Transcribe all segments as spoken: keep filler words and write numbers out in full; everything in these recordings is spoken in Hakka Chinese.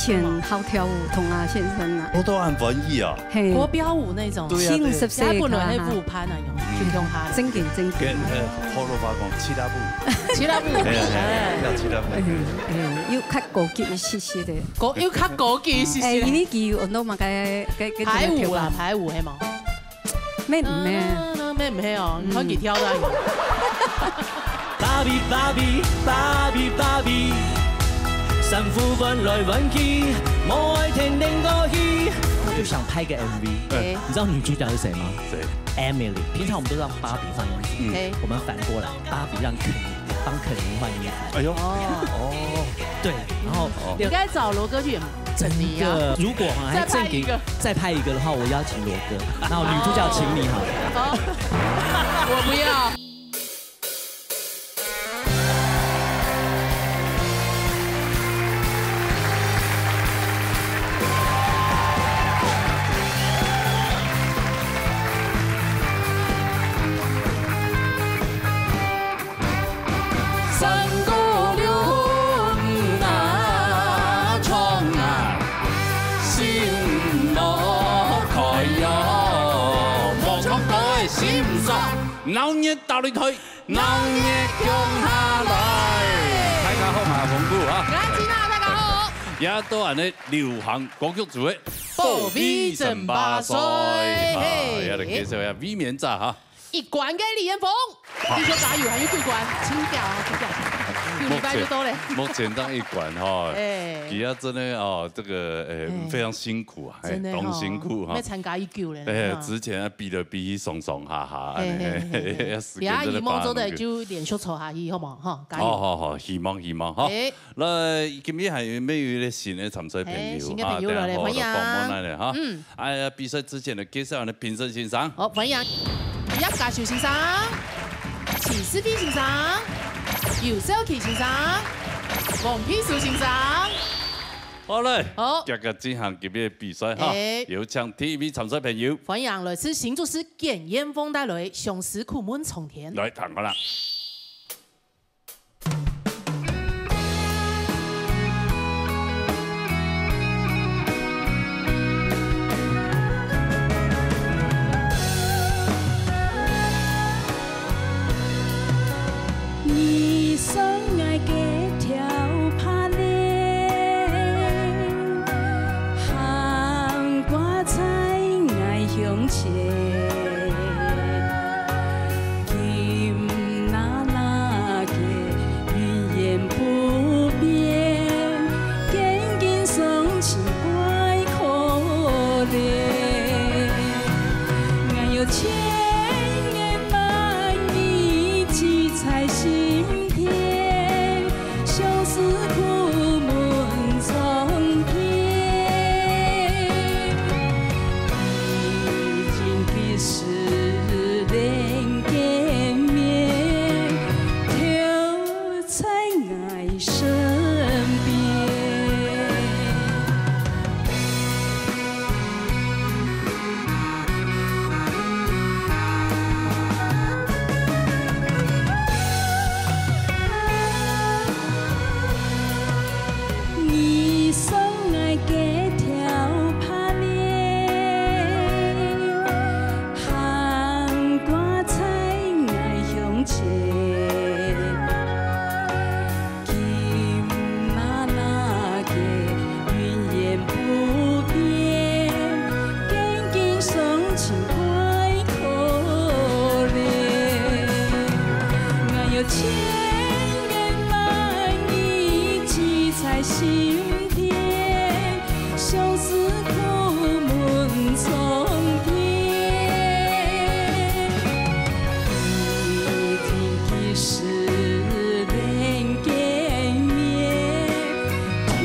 前好跳舞，童阿先生啊，我都很文艺啊。嘿，國標舞那種。對啊，對啊。新式世界也不能那舞伴啊，有，去用它。正經，正經。跟，呃，普通話講，七仔步。七仔步。哎呀，哎呀，哎，要七仔步。哎，哎，又較高級一些些的。高，又較高級一些些。哎，因為佢有很多嘛，該，該，該排舞啦，排舞，係無？ 咩毋係？啊，咩毋係哦，你看佢跳的。芭比，芭比，芭比，芭比，衫褲換來換去，無愛天天過去。他就想拍個M V。哎。你知道女主角是誰嗎？誰？Emily。平常我們都讓芭比放音樂，嗯。哎。我們反過來，芭比讓肯尼，幫肯尼換衣服。哎呦。哦。哦，對，然後哦。應該找羅哥去演。 真的，如果哈，還正經再拍一個。再拍一個的話，我邀請羅哥，然後女主角請你好了。好，我不要。鬧熱打擂台，鬧熱共下來。大家好，𠊎係紅姑啊。𠊎係金娜，大家好。也到恁呢流行歌曲組个保衛戰巴賽，保衛戰巴賽，啊，嘿。也來介紹一下衛冕者哈。 一關个李彥峰，聽說加油，還有九關，請假哦，請假。九禮拜就到咧。目前，目前當一關哈，哎。佢啊真的哦，這個，哎，哎。非常辛苦啊，哎，真的哦，當辛苦哈。要參加已久咧，哎，哈。之前啊，比來比去，上上下下，嘿，嘿，嘿，嘿。哎，時間真的也羽毛做得就連續坐下去，好無？哈，加油。好，好，好，希望，希望哈。哎。 來，今日還有沒有一個新的參賽朋友？哎，新的朋友來了，啊，等下好，歡迎。訪問來了哈。嗯。哎呀，比賽之前呢，介紹𠊎等評審先生。好，歡迎葉嘉修先生、徐世輝先生、游少奇先生、黃佩書先生。好嘞，好。遽遽進行今日的比賽哈。哎。有請第一位參賽朋友。歡迎來自新竹市檢驗峰帶來，相思苦悶重天。來，聽好了。 你送𠊎个條袚鍊，還掛在𠊎胸前。 金娜娜个永遠不變，堅定上去怪可憐。𠊎有千言萬語記在心田， 相思苦悶重天。已經幾十年見面，就在𠊎身邊。 你送𠊎个條袚鍊，還掛在𠊎胸前。 金娜娜个永遠不變，堅定上去怪可憐。𠊎有千言萬語記在心田， 相思苦悶重天。已經幾十年見面，就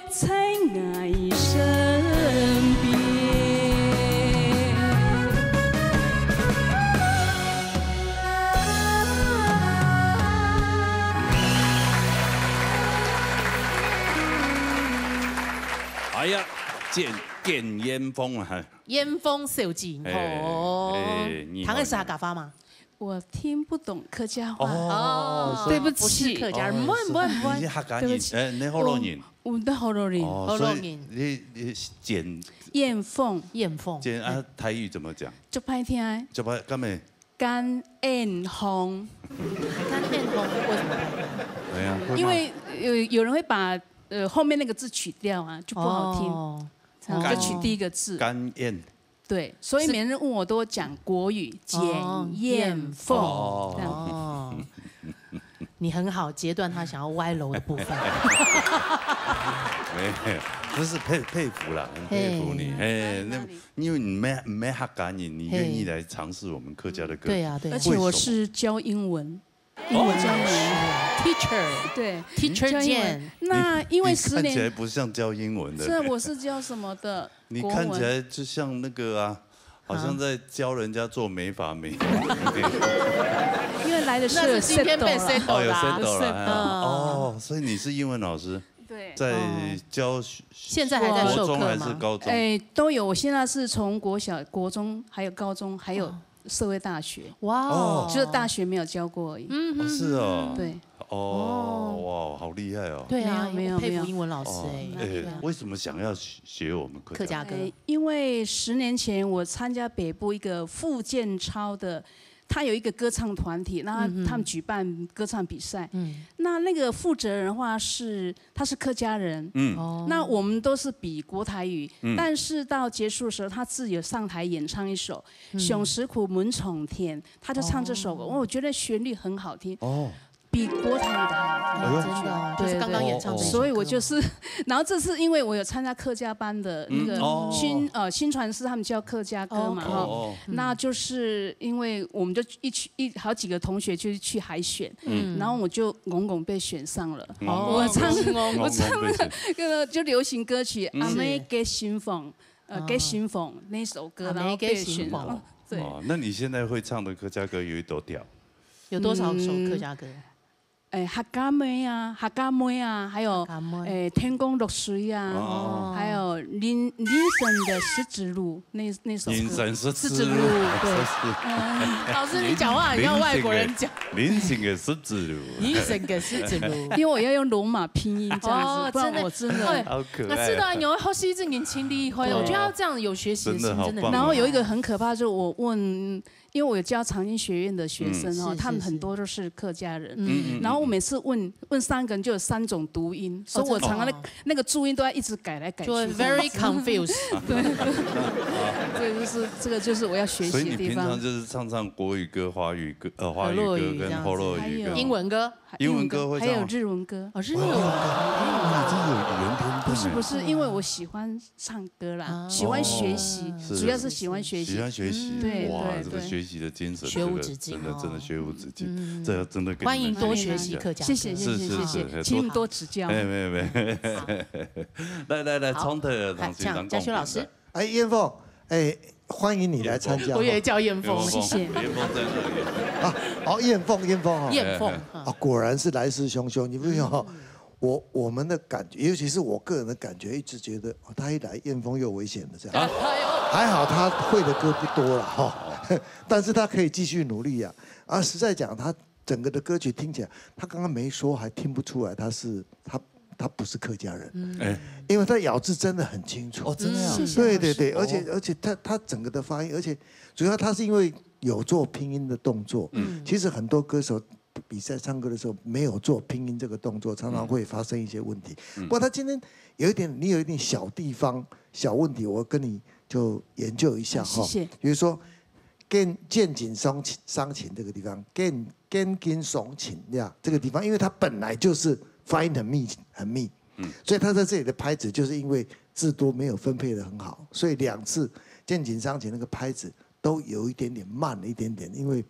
在𠊎身邊。 哎呀，檢，檢驗峰啊，哈。驗峰小姐，哎，哦。哎，你好，聽得識客家話嗎？我听不懂客家话。哦，所以对不起，不是客家人，哦不会不会不会。你是客家人，对不起哎，你福佬人。我的福佬人，哦，福佬人所以你你简燕凤，燕凤，简啊，台语怎么讲？就拍天，就把干美，干燕凤，干燕凤为什么？哎呀，会吗因为有有人会把呃后面那个字取掉啊，就不好听，哦这样就取第一个字。干燕，对，所以每人问我都讲国语，简哦燕凤哦这样。哦，你很好截断他想要歪楼的部分。没有，这是佩佩服啦，很佩服你，哎，那因为你没没客家人，你愿意来尝试我们客家的歌曲，对啊对啊而且我是教英文，英文老师，teacher，对 teacher 教英文 Jane。那因为十你看起来年，不像教英文的，这我是教什么的？你国文看起来就像那个啊，好像在教人家做美发美。因为来的是那是今天被 settle 了。哦，有 啦 settle 了，哎呀嗯哦，所以你是英文老师，对，在教现在还在授课吗国中还是高中？哎，都有。我现在是从国小、国中，还有高中，还有社会大学，哇哦，只有大学没有教过而已。嗯哦，是哦，对，哦，哇，好厉害哦。对啊，没有没有没有我佩服英文老师哦哎，哎，为什么想要学学我们客家？客家歌哎，因为十年前我参加北部一个傅建超的，他有一个歌唱团体，那他们举办歌唱比赛，嗯那那个负责人的话是他是客家人，嗯，哦那我们都是比国台语，嗯但是到结束的时候，他自己有上台演唱一首《熊石苦门闯天》，他就唱这首歌，我觉得旋律很好听，哦，比国台语的还好听。真的，就是刚刚演唱这首歌嘛，所以我就是，然后这次因为我有参加客家班的那个嗯哦新呃新传师他们教客家歌嘛哦哈，哦，那就是因为我们就一群一好几个同学就是去海选，嗯然后我就懵懵被选上了。哦我唱哦我唱哦那个就流行歌曲《阿妹给新风》，呃，哦给新风那首歌，阿妹然后被给新风选上。对，哦，那你现在会唱的客家歌有多少？有多少首客家歌？哎，客家妹啊，客家妹啊，还有客家妹哎，天公落水啊，哦还有人人生的十字路那那首歌。人生十字十字路，路，对。十字路老师，你讲话很像外国人讲。人生的十字路。人生个十字路。因为我要用罗马拼音这样子，哦不然真的我真的哎好可爱啊那是的，你要好戏正经情理会，对我觉得要这样有学习的心，真的好真的。棒哦然后有一个很可怕，就是我问，因为我有教长青学院的学生哦，嗯他们很多都是客家人，嗯嗯然后我每次问问三个人就有三种读音，所以我常常那哦那个注音都要一直改来改去。就会 very confused。这就是这个就是我要学所以你习的地方平常。就是唱唱国语歌、华语歌、呃华语歌跟河洛语这样子河洛语歌、还有英文歌英文歌会唱吗？还有日文歌。哦，日文哇，你真的有语言天分不是哎不是，因为我喜欢唱歌啦，啊喜欢学习，是主要是喜欢学习喜。欢学习，对哇，对这个学习的精神，学无止境这个真的真的哦学无止境，嗯这个真的跟你们欢迎多学习一下学习客家歌谢谢谢谢谢谢，是是是，请你们多指教。哎，没有没有，来来来，好冲突的好同学，嘉修老师，哎，燕凤，哎，欢迎你来参加。我以为叫燕凤。谢谢燕凤在这里。啊，哦，燕凤，燕凤哈。燕凤，啊，果然是来势汹汹。你不用，我我们的感觉，尤其是我个人的感觉，一直觉得，哦，他一来，燕凤又危险了，这样。还好他会的歌不多了哈，但是他可以继续努力啊。啊，实在讲，他整个的歌曲听起来，他刚刚没说，还听不出来他是他他不是客家人，哎，因为他咬字真的很清楚。哦，真的呀谢，谢老师对对对，而且而且他他整个的发音，而且主要他是因为有做拼音的动作，嗯其实很多歌手比赛唱歌的时候没有做拼音这个动作，常常会发生一些问题。不过他今天有一点，你有一点小地方小问题，我跟你就研究一下哈。谢谢比如说，肩肩颈伤情伤情这个地方，肩肩颈伤情呀，这个地方，因为它本来就是发音很密很密，嗯所以他在这里的拍子就是因为字都没有分配的很好，所以两次肩颈伤情那个拍子都有一点点慢了一点点，因为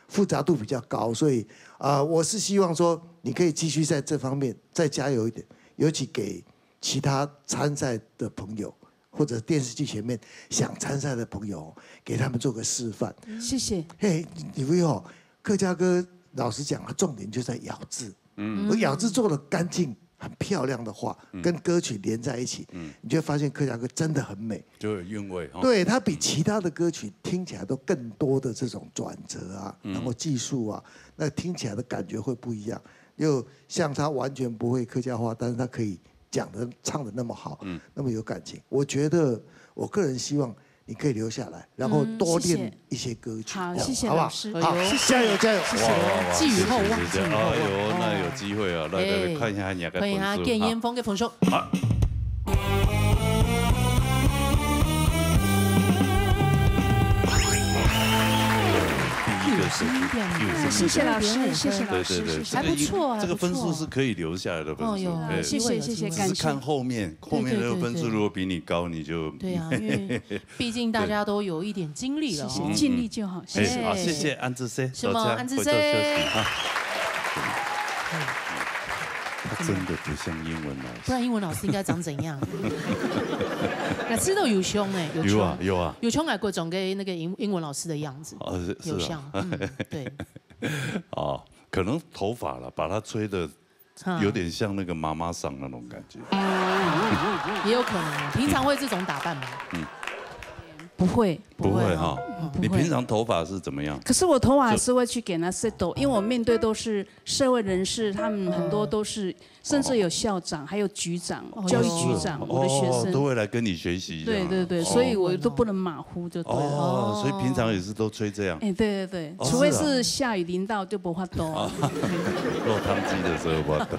复杂度比较高，所以啊、呃我是希望说你可以继续在这方面再加油一点，尤其给其他参赛的朋友或者电视机前面想参赛的朋友，给他们做个示范。谢谢。嘿，你不用，客家歌老实讲，它重点就在咬字。嗯我咬字做的干净，很漂亮的话，嗯。跟歌曲连在一起，嗯。你就会发现客家歌真的很美。就有韵味哈。对，它比其他的歌曲听起来都更多的这种转折啊，嗯。然后技术啊，那听起来的感觉会不一样。又像他完全不会客家话，但是他可以讲的、唱的那么好，嗯。那么有感情。我觉得，我个人希望你可以留下来，然后多练一些歌曲，嗯，谢谢。好，这样，谢谢老师。好不好？好，哎呦。加油，加油。谢谢。哇，哇，哇，寄予厚望，谢谢，谢谢。寄予厚望。哎呦，那有机会啊，来，来，来，哎。看一下你个分数，看一下建言峰个分数。哈。好。第一个是，九十一点五。谢谢老师，谢谢老师，对，对，对，谢谢。还不错，这个，这个分数是可以留下来的分数，哦，有啊，哎。谢谢，谢谢，只是看后面，感谢。后面那个分数如果比你高，对，对，对，对。你就，对啊，因为 毕竟大家都有一点经历了哦。谢谢，尽力就好，谢谢。哎，好，谢谢安之森，是吗？到这，安之森。回到休息哈。嗯。他真的不像英文老师。不然英文老师应该长怎样？那吃到有凶哎，有凶。有啊，有啊。有凶还各种跟那个英，英文老师的样子。哦，是，是啊。有像，嗯，对。哦，可能头发了，把它吹得哈。有点像那个妈妈桑那种感觉。也有可能啊，平常会这种打扮吗？嗯。不会。不会哈。不会哦。嗯，不会。你平常头发是怎么样？可是我头发还是会去给它settle，因为我面对都是社会人士，他们很多都是，甚至有校长，还有局长、哦。教育局长，哦，我的学生。哦，都会来跟你学习这样。对，对，对，哦。所以我都不能马虎就对了。哦，所以平常也是都吹这样。哎，对，对，对，哦，除非是啊。是下雨淋到就无法度。哦，落汤鸡的时候无法度。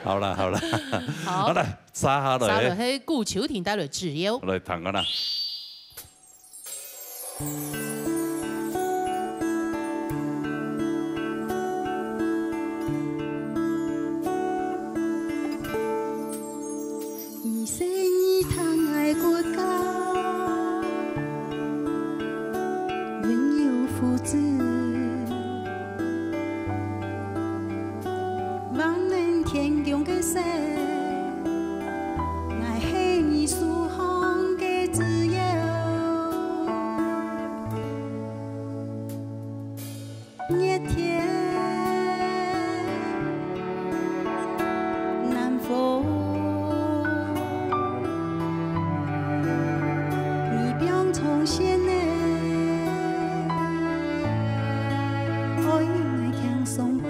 好啦，好啦。好。好啦，沙哈了，沙了，嘿。嘿，顾秋婷带来自由。来，谈个啦。 你是你疼爱国家，云游父子，望能天降个雪，爱是你手上个自由。 热天南风，你表从前的，爱爱轻松比。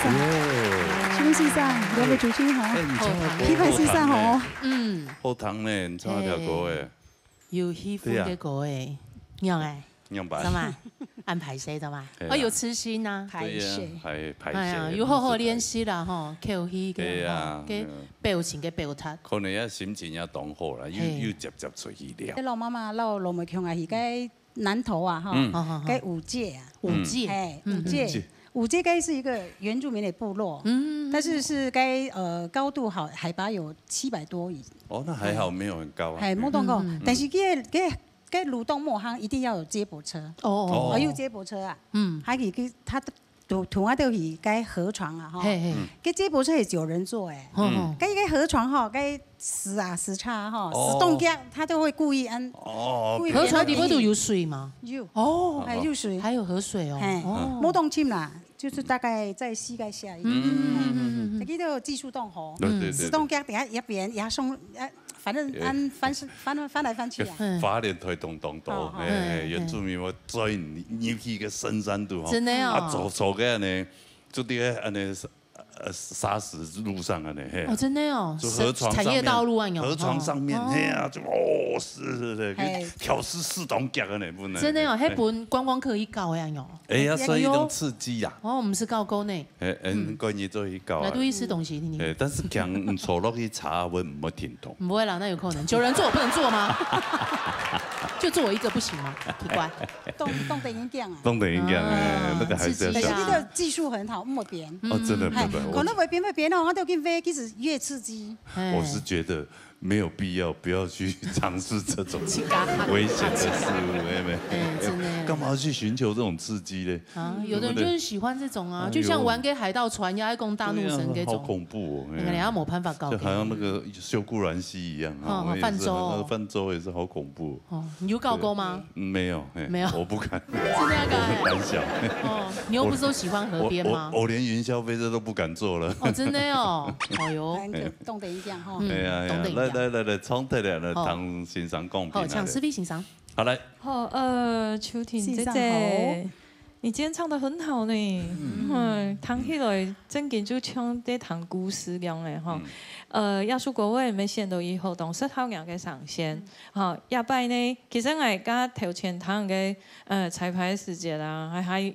请问先生，两位主持人好。哎，你唱的歌，批判先生好。好听呢。嗯。好听呢，你唱的条歌哎。有气氛的歌哎，对啊。仰哎？仰般？怎么？恁歹勢，怎么？哎呀。哦，有痴心啊。对呀，歹势。还歹势，哎呀，有好好练习啦吼，口气个吼，对呀，个嗯。表情个表达。可能也心情也当好啦，又，嘿。又接接出去了。老妈妈、老老妹共下去，该南投啊，吼，嗯。好，好，好。该五界啊。五界。嘿，嗯。五界。五界。五界该是一个原住民的部落，嗯。但是是该，呃，高度好，海拔有七百多以哦，那还好，没有很高啊。嘿，没有很高，嗯，嗯。但是该，该，该路段末行一定要有接驳车。哦，哦。哦，有接驳车啊。嗯。还可以去，他 就，就啊，就去该河床啊，吼。嘿，嘿。嗯。该接驳车也有人坐哎。吼，吼。嗯。该，该河床吼，该石啊，石叉吼，哦。石洞脚，他都会故意安，哦，故意河床里面都有水吗？有。哦。哎，有水。还有河水哦。嘿，哦。没当深啦，就是大概在膝盖下一点。嗯，嗯，嗯，嗯，嗯。那个都有技术洞吼。对，对，对，对。石洞脚底下一边，也松，哎， 反正哎。翻，翻是，翻，翻来翻去啊。嗯。法连推动动动，哦，哦。哎，哎，嗯，原住民我最入去个深山肚吼，真的哦。啊，走，走个呢，就在个安尼，呃，砂石路上安尼，嘿。哦，真的哦，就河床上面，产业道路啊，有，河床上面，哦。嘿啊，就，哦，是，是，是，嘿。跳是四种脚的呢，不能。真的哦，嘿。那本观光客一搞呀，有。哎呀，所以一种刺激呀。哎呦。哦，我们是高沟呢。哎，哎，嗯。关于做一搞啊。来，都去吃东西，听听。哎，但是讲，嗯，坐落去查，我毋会停动。 不会啦，那有可能。九人座我不能坐吗？就坐我一个不行吗？奇怪。动，动得很强啊。动得很强，哎，啊，那个还是要小心。刺激啊。但是那个技术很好，没变。哦，真的，嗯。哎，不会，我可能会变，会变哦，他都跟飞，其实越刺激。哎。我是觉得没有必要，不要去尝试这种危险的事物，妹妹。哎，真的。干嘛要去寻求这种刺激嘞？ 啊，有的人就是喜欢这种啊，对不对？就像玩个海盗船呀，要攻大怒神这种。哎呦，对啊，好恐怖哦，哎呀。那个人家没办法搞。就好像那个秀姑峦溪一样，哈，哦，我也是，泛舟哦。那个泛舟也是好恐怖。哦，你有搞过吗？对。嗯，没有，嘿，没有。我不敢。真的要敢？我很胆小。哦，你又不是都喜欢河边吗？我，我，我连云霄飞车都不敢坐了。哦，真的哦。哎呦。那个动得一下哈。嗯，哎呀，哎呀，动得一下。来，来，来，来，冲起来，来，好。唐先生讲评啊。好，请思飞先生。好，来。好，呃，秋婷姐姐，先生好。 你今天唱得很好呢，嗯，听起來正經就像在聽故事樣誒吼。嗯。呃，這首歌我也沒選到以後，當時好仰个上線，嗯。吼，這擺呢，其實𠊎剛頭前聽个，呃，彩排時節啊，還，還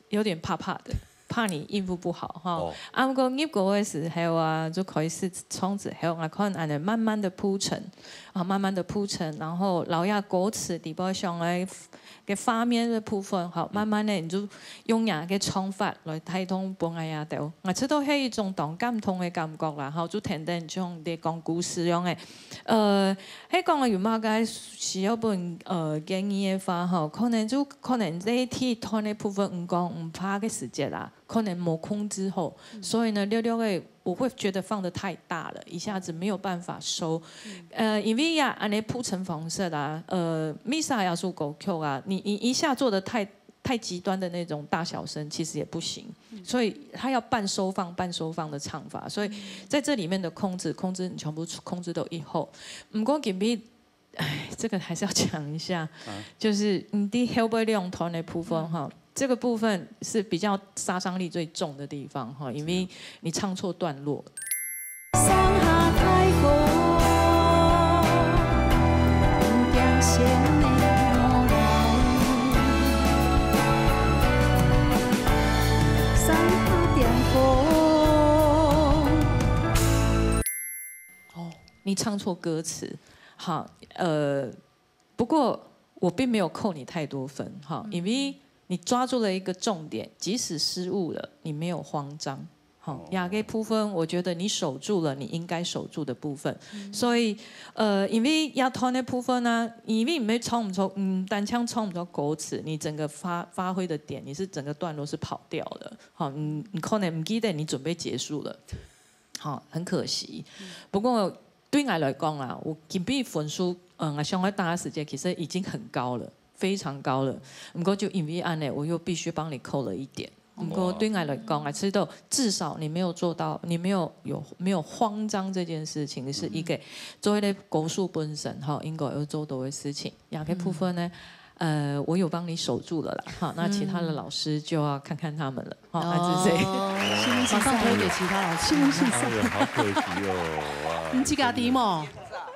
有點怕怕的，怕你應付不好吼。哦。啊，毋過入歌个時候啊，就開始唱之後，𠊎看恁樣慢慢的鋪陳，啊，慢慢的鋪陳，然後摎這歌詞底背上來 个畫面个部分吼，嗯。慢慢个你就用若个唱法來帶動分𠊎這兜。𠊎知道係一種當感動个感覺啦吼，就跈等像你講故事樣个。呃，係講有麼个需要分，呃，建議个話吼，可能就，可能這一段个部分，毋講毋怕个時節啦，可能無控制好，嗯。所以呢，略略个 我會覺得放得太大了，一下子沒有辦法收。嗯。呃，因為呀，恁樣鋪陳方式啊，呃，Misa這首歌曲啊，你，你一下做得太，太極端的那種大小聲，其實也不行。嗯。所以它要半收放、半收放的唱法，所以在這裡面的控制，控制你全部控制到以後。毋過今日 哎，這個還是要講一下，啊。就是你在後背兩段的部分哈，嗯。這個部分是比較殺傷力最重的地方哈，因為你唱錯段落。上下太空，驚險的無人，上下點火。 哦，你唱錯歌詞，好，呃，不過我並沒有扣你太多分，哈，嗯。因為你抓住了一個重點，即使失誤了，你沒有慌張，哈，哦。這個部分，我覺得你守住了你應該守住的部分。嗯。所以，呃，因為這段的部分呢，因為你沒唱毋著，嗯，單淨唱毋著歌詞，你整個發，發揮的點，你是整個段落是跑掉了，哈，你，你可能毋記得你準備結束了。 好，很可惜。嗯。不過對𠊎來講啊，我今晡日分數，嗯，𠊎想愛打个時間其實已經很高了，非常高了。毋過就因為恁樣，我又必須幫你扣了一點。毋過對𠊎來講啊，哦。知道至少你沒有做到，你沒有，有，沒有慌張這件事情，是一個，嗯。做一個歌手本身，吼，應該要做到的事情。這個部分呢，嗯。呃，我有帮你守住了啦，哈，那其他的老师就要看看他们了，哈，那这是谁？哦，马上推给其他老师。新闻欣赏。哎呦，好可惜哦，哇。你自家知吗？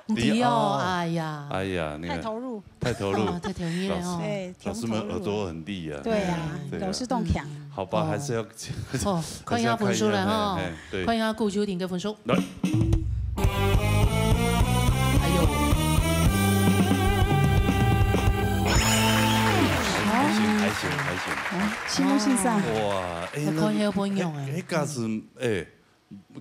你知哦，知哦。哎呀。哎呀，你看。太投入。太投入。哦，太投入了哦。老师，哎，老师们耳朵很利啊。对啊，对啊。老师都强。好吧，嗯。还是要，哦，还是要看一下，看一下分数了哈。嘿，嘿，对。看一下顾秋婷的分数。来。哎呦。还行，还行，还行。哦，新闻欣赏。哇，哎，那，那看那个分数哎。那，那个是，哎，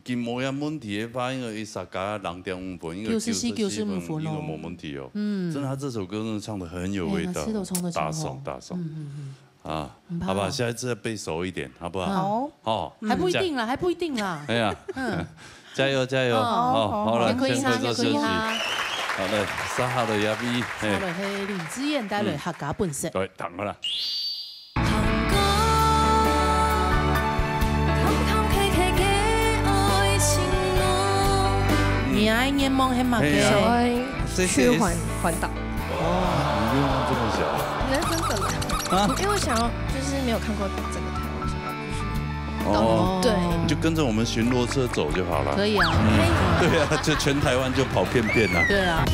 佢無這問題个話，因為佢自家零點五分，應該九十四、九十四分，九十四分咯。應該無問題哦。嗯。真的，他這首歌真的唱得很有味道，哎，他這首唱得真好。大爽，大爽。嗯，嗯，嗯。啊，很棒。好吧，下一次再背熟一點，好不好？好。好。還不一定啦，還不一定啦。哎呀，嗯。加油，加油。哦。好，好了，也可以哈，先拍手休息。也可以哈。好嘞，沙哈的亞比，嘿。好了，嘿，林志燕帶來客家本色。嗯。對，等下啦。 你个願望係麼个？嘿啊。想要去環，環島。哇，你願望這麼小啊？你在分本來。啊？因為我想要，就是沒有看過整個台灣，想要就是到，哦，對。你就跟著我們巡邏車走就好了。可以啊。嗯，對啊，就全台灣就跑遍遍啊。對啊。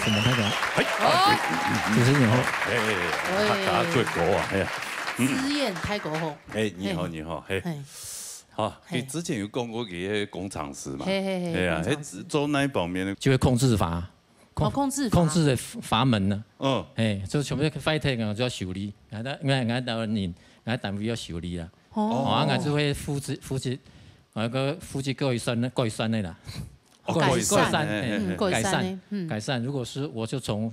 什麼大哥？嘿，主持人好。哎，哎，哎，大家最高啊，哎呀。志燕大哥好。哎，你好，嘿。你好，嘿。嘿。好，嘿。你之前有講過一個工程師嘛？嘿，嘿，嘿，哎呀，工程師。嘿，做哪一方面呢？就係控制閥。 控，哦，控制阀。控制个阀門呢。嗯。嘿，就全部開忒啊，就愛修理。𠊎兜，𠊎，𠊎兜人，𠊎單位愛修理啦。哦。哦，啊，𠊎就會負責，負責，啊，該負責改善个，改善个啦。哦，改善。改善，嘿，嘿，嗯，嘿。改善个，改善，嗯。改善。如果是我就從，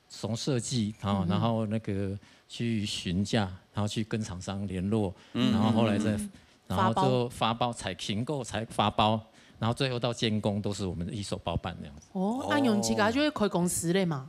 從設計，啊，嗯哼。然後那個去詢價，然後去跟廠商聯絡，嗯。然後後來再，嗯。然後就發包。發包，採訂購，採發包，然後最後到監工都是我們一手包辦這樣子。哦，啊，你自家就會開公司咧嘛？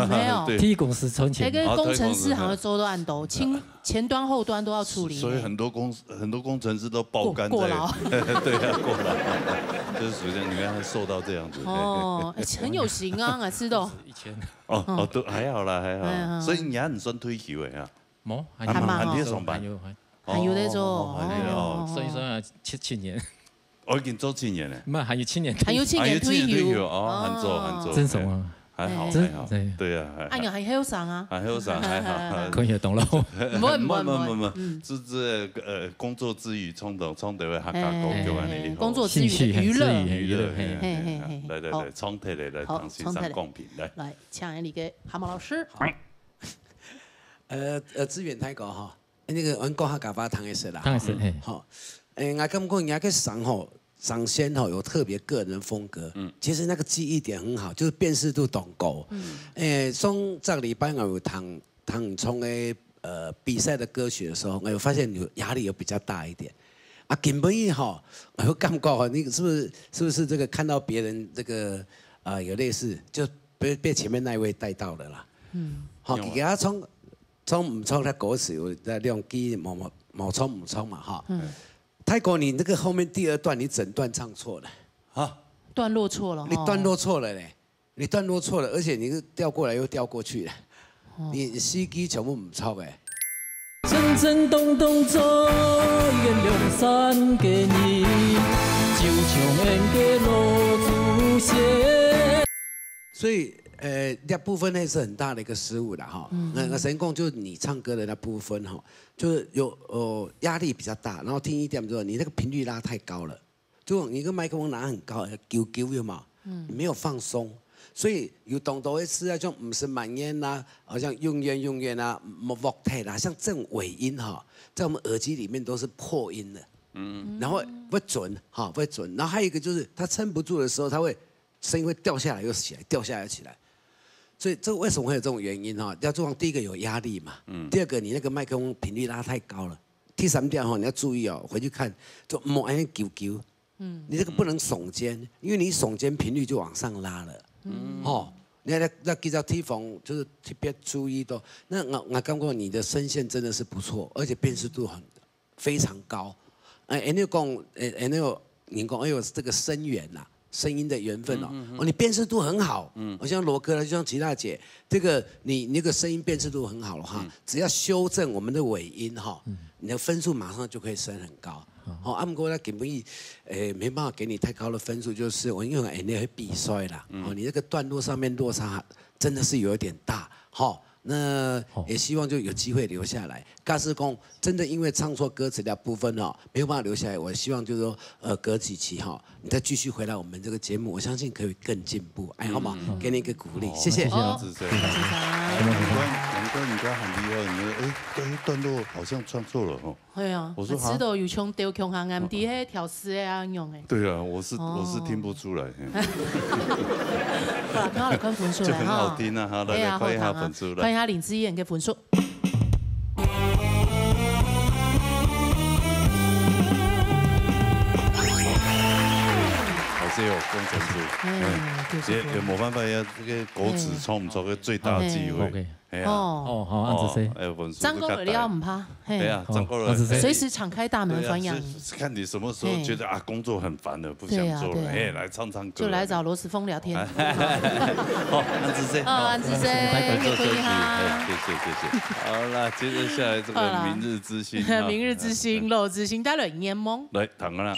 没有。对。替公司存钱。那个工程师好像做到很多，前，前端后端都要处理。所以很多公司，很多工程师都爆肝在，过，过劳。对啊，过劳，就是属于这样，你看他瘦到这样子。哦，哎，很有型啊，还是都。一千。哦，哦，都还好啦，还好啦。哎呀。所以你还很算退休的啊？没，还，还蛮好。还在上班。还有，还，还有在做。哦，还在，哦。哦。算一算啊，七，七年。 哦，已经做七年了。没，还有七年。还有七年退休。还有七年退休，哦，哦。还早，还早。真爽啊。还好，哎。还好。真，对。对啊，还好。哎呀，还后生啊。还后生，还好。可以懂了。不会，不会，不会。不会，不会，不会。嗯。这，这，呃，工作之余，创作，创作会客家歌，哎，就安尼。哎，工作之余的娱乐。兴趣，娱乐，嘿。娱乐，嘿，嘿，嘿，嘿。来，来，好。来，唱起来，来，好，同先生唱起来。公平，来。来，请你个蛤蟆老师。好。呃，呃，志远大哥哈， 那个，阮講客家話聽會識啦。聽會識，嘿。好，誒，我感覺你那個上吼，上線吼，有特別個人風格。嗯。其實那個記憶點很好，就是辨識度當高。嗯。誒，上隻禮拜我有聽，聽你唱个，呃，比賽的歌曲的時候，我有發現你有壓力有比較大一點。啊，根本吼，我有感覺吼，你是不是，是不是這個看到別人這個，呃，有類似，就被，被前面那一位帶到了啦？嗯。好，有啊。你給他唱， 唱毋唱，佢歌詞有，有兩句無，無，無唱毋唱嘛，哈。嗯。大哥，你那個後面第二段，你整段唱錯了。啊？段落錯了，你段落錯了嘞，哦。你段落錯了，而且你是調過來又調過去的，哦。你四句全部毋唱誒。 所以，呃，那部分呢是很大的一個失誤啦，哈。嗯。那，那成功就是你唱歌的那部分，哈，就是有，呃，壓力比較大，然後第一點就是你那個頻率拉太高了，就你跟麥克風拿很高，啾啾有沒有？嗯。你沒有放鬆，所以有當多的詞啊，像毋係滿願啦，好像永遠永遠啊，無，無，啦，像這種尾音哈，在我們耳機裡面都是破音的。嗯。然後會準哈，會準。然後還有一個就是它撐不住的時候，它會 聲音會掉下來又起來，掉下來又起來。所以這為什麼會有這種原因哈？要注意，第一個有壓力嘛，嗯。第二個你那個麥克風頻率拉太高了。第三點哈，你要注意哦，回去看，就莫恁樣啾啾。嗯。你這個不能聳肩，因為你一聳肩頻率就往上拉了。嗯。吼，你要，要這個地方就是特別注意到。那我，我感覺你的聲線真的是不錯，而且辨識度很 非常高。哎，恁樣講，哎，恁樣人講，哎喲，這個聲源吶，聲音的緣分哦，嗯，嗯，嗯。哦，你辨識度很好，嗯。哦，像羅哥啦，就像齊大姐，這個你，你那個聲音辨識度很好了哈，嗯。只要修正我們的尾音哈，嗯。你的分數馬上就可以升很高。好。哦，啊，毋過呢，根本，誒，沒辦法給你太高的分數，就是我因為恁樣會比賽啦，嗯。哦，你那個段落上面落差真的是有一點大，哈。 那也希望就有機會留下來。假使講真的因為唱錯歌詞的部分哦，沒有辦法留下來，我希望就是說，呃，隔幾期哈，你再繼續回來我們這個節目，我相信可以更進步。哎，好嗎？嗯。給你一個鼓勵，謝謝。好，謝謝啊。哦，謝謝。難怪，難怪你剛剛很厲害，你說，哎，段，段落好像唱錯了吼。 係啊，我說，啊，知道有像丟共下，俺知係調試个啊樣个。對啊，我是，哦。我是聽不出來，嘿。好啦，看下來看分數來哈。就很好聽啊，哈，來，哎呀，來，看一下分數，好聽啊。來。看一下林志燕个分數。好，這有工程師。哎，嗯，就是也，也沒辦法呀，這個歌詞唱不出个最大忌諱。哎。OK。 係啊。哦。哦，好，恁仔細。哦，哎，文書張哥來了毋怕，嘿。係啊，張哥來。哦，恁仔細。隨時敞開大門歡迎。對啊，是，是看你什麼時候覺得，嘿。啊，工作很煩了，不想做了，對啊，對啊。哎，來唱唱歌。就來找羅時豐聊天。哎。好，恁仔細。哦，恁仔細，哎，做生意，可以哈。哎，謝謝，謝謝。好啦，接著下來這個明日之星，好啦。哈。明日之星，羅之星，帶來願望。來，聽啊啦。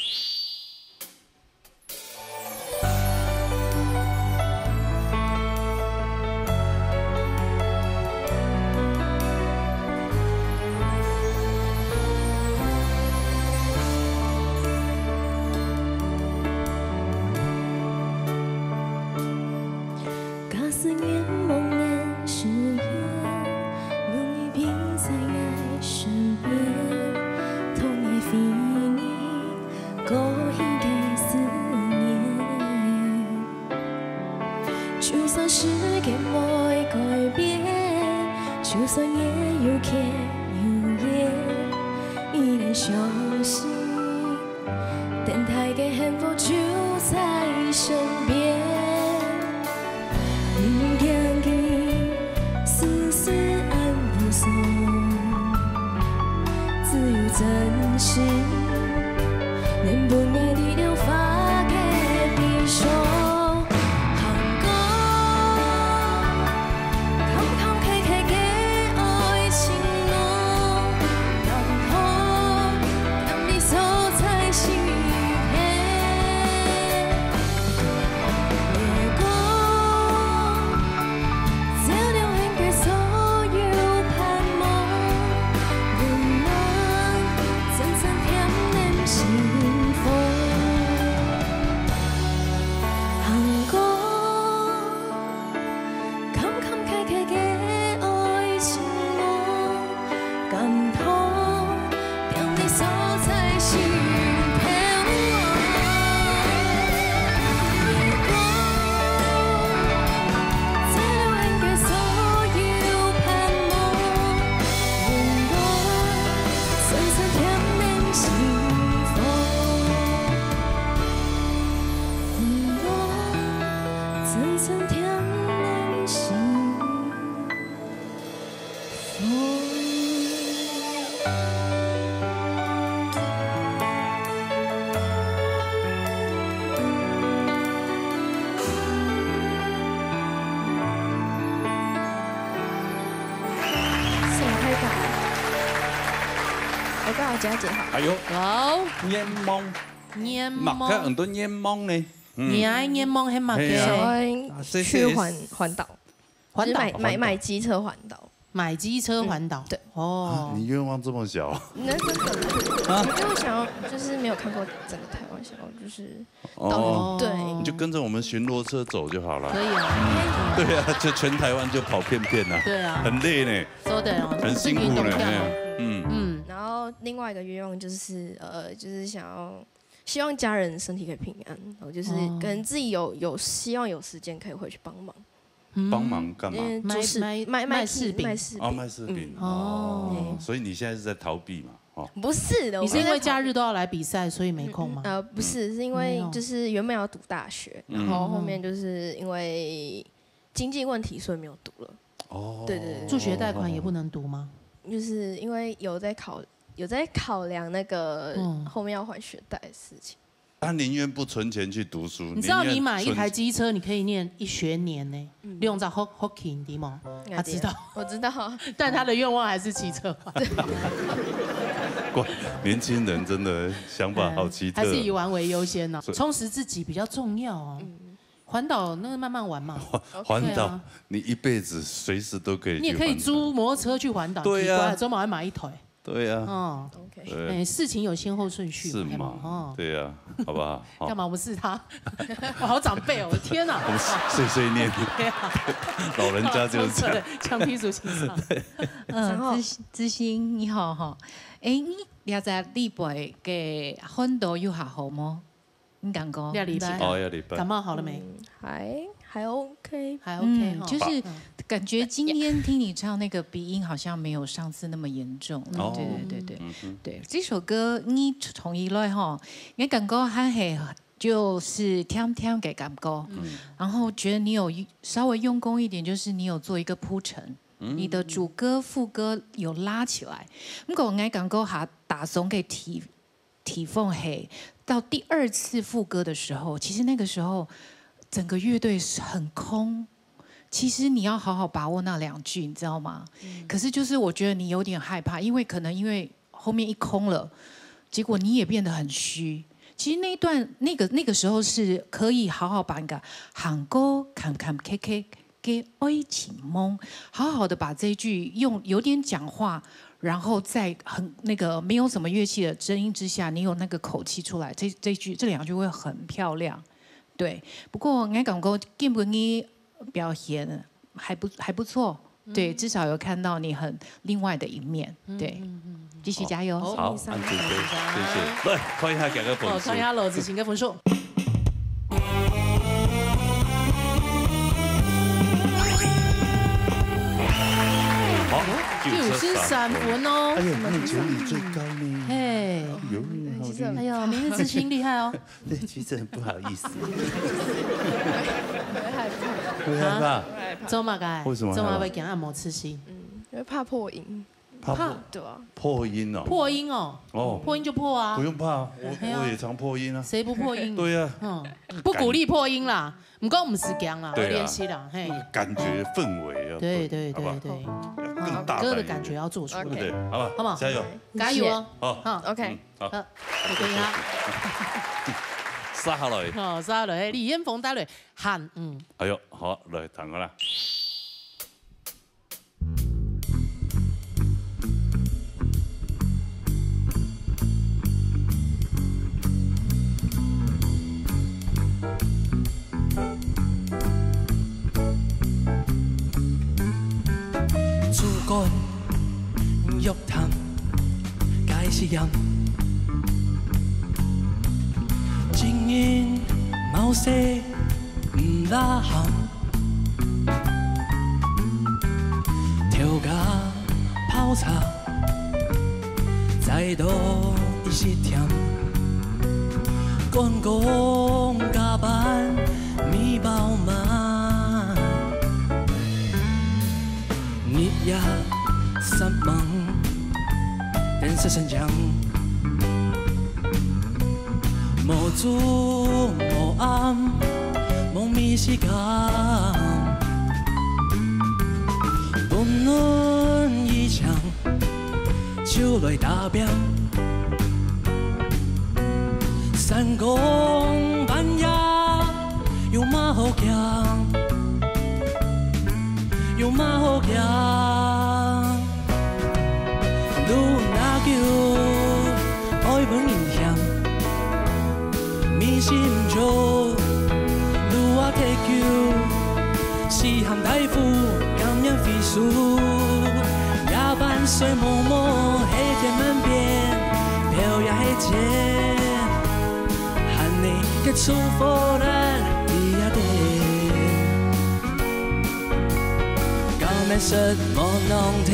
假使願望能實現，有你陪在𠊎身邊，同𠊎回憶 過去个思念。就算時間會改變，就算夜又黑又夜，依然相信，等待个幸福就在身邊。毋驚佢真心，能分𠊎力量化解悲傷。行過，坎坎坷坷个愛情路，甘好，踮你所在身邊。月光， 照亮𠊎个所有盼望，溫暖陣陣添暖心房。行過坎坎坷坷个愛情路， 感動，踮你所在身邊。月光，照亮𠊎个所有盼望，溫暖，陣陣添暖心房。溫暖，陣陣添暖心房。 我剛好姐姐好。哎喲，好。願望。願望。麼个恁多願望呢？嗯。你个願望係麼个？係啊。想要去環，環島。 環島。就是買，買，環島。買機車環島。買機車環島。嗯，對。哦。啊，你願望這麼小？那真的，啊？我就想要，就是沒有看過整個台灣，想要就是到，哦。對。你就跟著我們巡邏車走就好了。可以啊。對啊，就全台灣就跑遍遍啊。對啊。很累呢。說得哦，很辛苦呢，這運動量哦。嗯。嗯。然後另外一個願望就是，呃，就是想要，希望家人身體可以平安，然後就是，哦。跟自己有，有希望有時間可以回去幫忙。 嗯。幫忙幹嘛？因為就是賣，賣，賣，賣，賣柿餅。賣柿餅。哦，賣柿餅。嗯。哦，哦。所以你現在是在逃避嘛？哦。不是的，你是因為假日都要來比賽，所以沒空嗎？嗯，嗯，呃，不是，是因為就是原本要讀大學，沒有。嗯。然後後面就是因為經濟問題，所以沒有讀了。哦。對，對，對。助學貸款也不能讀嗎？就是因為有在考，有在考量那個，嗯。後面要還學貸的事情。 他寧願不存錢去讀書，你知道你買一台機車，寧願存，你可以念一學年呢，嗯。兩隻學，學期，你知嗎？我知道。他知道。我知道。但他的願望還是騎車環島。對。哇，年輕人真的想法好奇特。哎，還是以玩為優先呢，所以充實自己比較重要哦。嗯。環島那個慢慢玩嘛。環，環島，對啊。你一輩子隨時都可以去環島。你也可以租摩托車去環島，對啊。奇怪，周末還買一台。 對啊。哦。OK。對。哎，事情有先後順序嘛，是嘛？哦。對啊，好不好？好。幹嘛不是他？我好長輩哦，我的天哪！我們碎碎念。對啊。老人家就是這樣。強逼屬性上。嗯，然後，知，知心，你好哈。哎，你這隻禮拜个環島有較好無？ 你感覺？這禮拜。哦，這禮拜。感冒好了沒？嗯，還，還OK。還OK哈。嗯，就是嗯。感覺今天聽你唱那個鼻音好像沒有上次那麼嚴重。哦。對，對，對，對。嗯哼。對，這首歌你唱起來吼，你感覺還係就是甜甜个感覺。嗯。然後覺得你有稍微用功一點，就是你有做一個鋪陳。嗯。你的主歌、副歌有拉起來。不過𠊎感覺哈，打從个提 地方係，到第二次副歌的時候，其實那個時候整個樂隊是很空。其實你要好好把握那兩句，你知道嗎？嗯。可是就是我覺得你有點害怕，因為可能因為後面一空了，結果你也變得很虛。其實那一段，那個，那個時候是可以好好把那個行過坎坎坷坷个愛情夢，好好的把這一句用有點講話，然後在很，那個沒有什麼樂器的聲音之下，你有那個口氣出來，這，這句，這兩句會很漂亮。對，不過𠊎感覺今晡日表現還不，還不錯，對，嗯。至少有看到你很另外的一面，對，嗯，嗯，嗯，嗯。繼續加油。好，好，好，按住，謝謝。來，看一下這個分數。哦，看一下羅子晴个分數。 好，九十三分哦。哎呦，那全里最高呢。嘿。哎呦，好厲害。哎呦，明日之星厲害哦。對，其實很不好意思。不會害怕。不會害怕。啊？做麼个？為什麼害怕？做麼个會驚暗無出息？嗯，因為怕破音。怕破，怕，对啊。破音哦。破音哦，哦。破音就破啊。不用怕，我，哎呀。我也常破音啊。谁不破音？对啊。嗯，不鼓励破音啦，毋过毋使讲啦，对啊。要练习啦，嘿。那个感觉氛围要对，对，对，好不好？对。更大胆一点。歌的感觉要做出来。对不对？好不好？好不好？加油。加油哦。好。好。OK。嗯，好。好，我跟他。杀下来。好，杀下来，李彥峰带来，喊，嗯。哎呦，好，来，弹过来。 主管，約談，該是人。情人，貌似，毋拉行。 頭家泡茶，再多一息甜。趕工加班，米飽滿。日夜煞猛，電視新聞。 無晝無暗，無眠時間。不論疫情，就來打拼。三更半夜，有麼好驚？ 有麼好驚？愈若久，愛分人嫌。眠時毋著，愈愛忒久。死喊大夫，甘願飛輸。夜半睡摸摸，係天門邊，飄也係箭。 喊你个祝福咱一定。敢會失望浪費？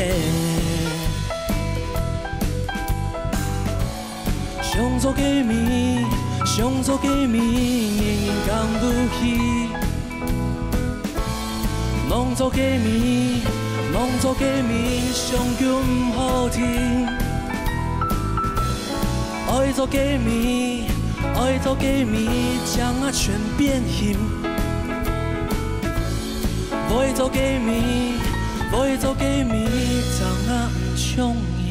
想做个味，想做个味，人人甘露去。 望做个味，望做个味，想叫毋好停。愛做个味，愛做个味，正啊全變形。會做个味，會做个味，正啊毋像人。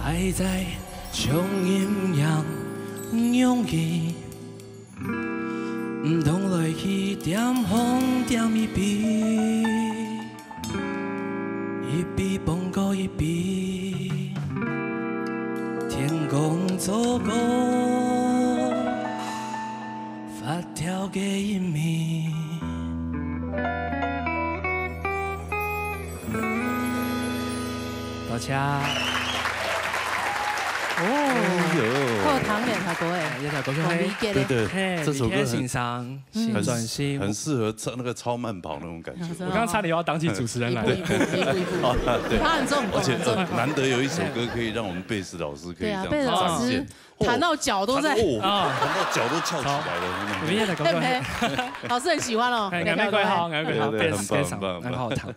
愛在像人樣容易。 毋通來去點風點雨，一杯放過一杯，天公做个發條个一味。 多謝。哦，哎呦。好有糖的，大哥哎。哎，有糖，大哥，好理解的。对，对，嘿，这首歌很，李健先生，嗯。新专辑。很适合唱那个超慢跑那种感觉。是啊。我刚刚差点要当起主持人来了。一步一步，一步一步。哦，对。他很重，而且，很重。呃，难得有一首歌可以让我们贝斯老师可以这样子展现。对啊，贝斯老师 弹到脚都在。弹，哦，啊。弹到脚都翘起来了，那种。有影的感觉。对不对？老师很喜欢哦，哎，那个，哎，蛮好，蛮好，对，对，对，很棒，非常，很棒，很好听。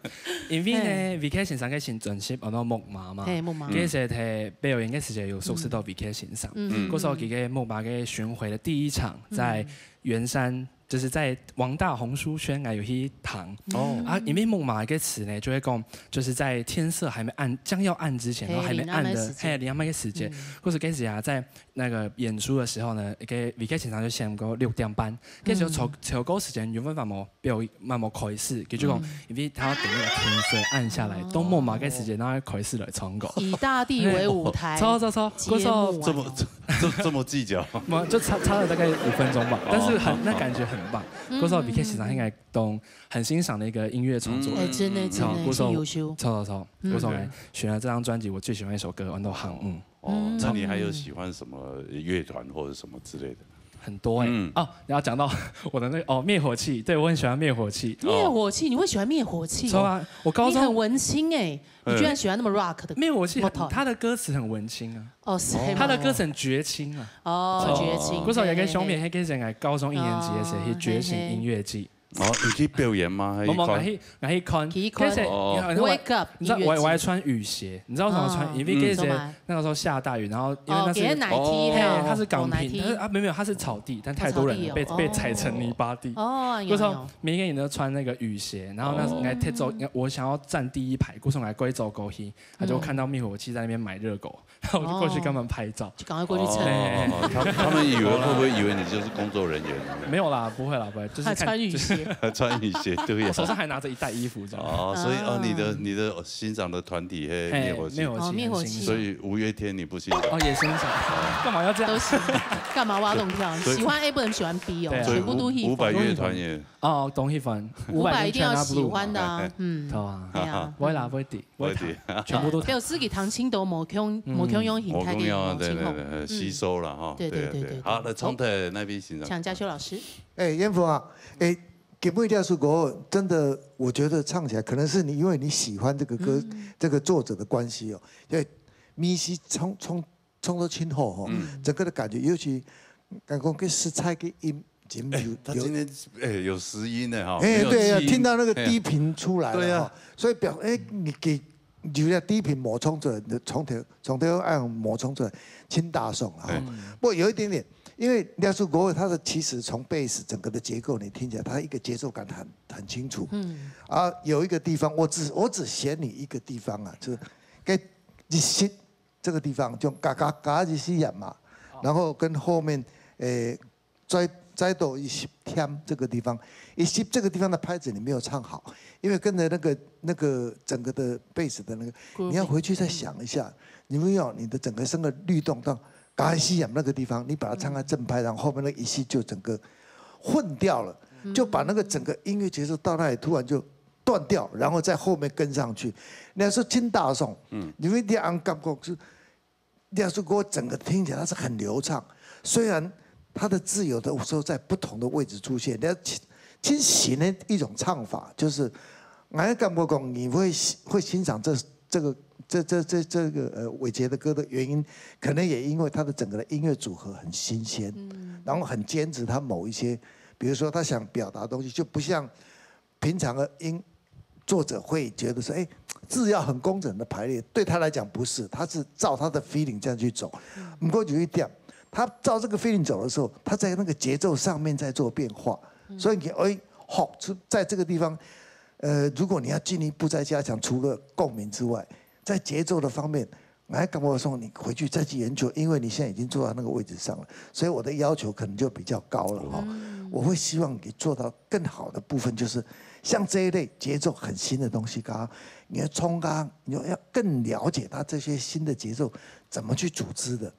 因为呢，嘿。V K先生个新专辑，安到木马嘛，嘿，木马。其实在表演个时节有熟识到V K先生，嗯。故所佢个木马个巡回的第一场在圆山，嗯。 就是在王大宏书軒啊，有一堂。哦。啊，因為木馬个詞呢，就會講，就是在天色還沒暗，將要暗之前，然後還沒暗的，嘿，臨暗个時間。嘿，臨暗个時間。嗯。故所該時啊，在那個演出的時候呢，該V K先生就先講六點半，該時候唱，嗯。唱歌時間原本嘛無表，嘛無開始，佢就講，嗯。因為他要等那個天色暗下來，哦。到木馬个時間，然後開始來唱歌。以大地為舞台，嘿。錯，錯，錯，節目完了。故所這麼，這，這，這麼計較？沒有，就差，差了大概五分鐘吧，哦。但是很，那感覺很棒。 嗯。故所V K先生應該當很欣賞的一個音樂創作人。哎，真的，真的，嗯。故所，真優秀。錯，錯，錯。嗯。故所呢，選了這張專輯，我最喜歡一首歌，安到《行》。嗯。哦，嗯。那你還有喜歡什麼樂團或者什麼之類的？很多哎。嗯。哦，你要講到我的那個，哦，滅火器，對，我很喜歡滅火器。滅火器，你會喜歡滅火器哦？錯啊，我高中你很文青哎，你居然喜歡那麼rock的樂團。滅火器很，他的歌詞很文青啊。哦，是嗎？他的歌詞很絕情啊。哦，絕情，故所有一個兄弟，嘿，嘿。那個是我高中一年級的時候，哦，去覺醒音樂季。嘿，嘿。哦，你去表演嗎？還是看？我们，我去，我去看，去看其实哦然后我 Wake up，你知道我我还音乐季穿雨鞋，你知道为什么穿雨？因为嗯这些做么那个时候下大雨，然后因为哦，那是给人奶踢哦了，它是港哦奶踢平，它是啊没有没有，它是草地，但太多人了，草地哦被被踩成泥巴地。哦，故所有有，每个人都穿那个雨鞋，然后那时候应该踢走，应该我想要站第一排，故所我来过去走过去，他就看到灭火器在那边买热狗，然后我就过去跟他们拍照。就赶快过去撑。哦，他他们以为会不会以为你就是工作人员？没有啦，不会啦，不会，就是还看穿雨鞋，还穿雨鞋，对呀我。手上还拿着一袋衣服这样。哦，所以哦，你的你的欣赏的团体嘿，嘿灭火器灭，火器，哦灭火器很欣赏所以五月天你不欣赏。哦也欣赏，干嘛要这样？干嘛挖洞跳？所以喜欢 A 不能喜欢 B 哦，所以全部都喜欢。五百乐团也哦，东西粉，五百五百一定要喜欢的啊，嗯，好啊，不会啦，不会抵，不会抵，全部都没有自己弹琴都无共无共样形态的我跟你讲，情况。对对对，吸收了哈。对对对对对好，来，从头那边欣赏。请嘉修老师，哎，燕峰啊，哎，给木一条树果，真的，我觉得唱起来可能是你，因为你喜欢这个歌，这个作者的关系哦，对，咪西冲冲冲到清后哈，整个的感觉，尤其刚刚跟实在个音，节目有他今天哎有拾音的哈，哎，对呀，呀，听到那个低频出来了，对呀哈，所以表哎，你给有点低频冒充出来，从头从头按冒充出来，清大送了哈。不过有一点点，因为廖树国他的其实从 bass 整个的结构你听起来，他一个节奏感很很清楚。嗯，啊，有一个地方我只我只嫌你一个地方啊，就是该一息这个地方就嘎嘎嘎一息眼嘛，然后跟后面诶。再再多一息添这个地方，一息这个地方的拍子你没有唱好，因为跟着那个那个整个的 bass 的那个，你要回去再想一下，你没有你的整个声的律动到 Garcia 那个地方，你把它唱在正拍，然后后面那一息就整个混掉了，就把那个整个音乐节奏到那里突然就断掉，然后在后面跟上去。那是金大颂，嗯，因为你安感觉是。那首歌整个听起来它是很流畅，虽然它的字有的时候在不同的位置出现，那其其实的一种唱法就是，俺感觉讲你会会欣赏这这个这这这这个呃伟杰的歌的原因，可能也因为他的整个的音乐组合很新鲜，然后很坚持他某一些，比如说他想表达的东西，就不像平常的音作者会觉得说，哎，字要很工整的排列，对他来讲不是，他是照他的 feeling 这样去走。不过有一点，他照这个 feeling 走的时候，他在那个节奏上面在做变化，所以你哎，好，在这个地方。呃，如果你要进一步再加强，除了共鸣之外，在节奏的方面，来跟我说，你回去再去研究，因为你现在已经坐到那个位置上了，所以我的要求可能就比较高了哈。我会希望你做到更好的部分，就是像这一类节奏很新的东西，刚刚你要冲刚，你要更了解它这些新的节奏怎么去组织的。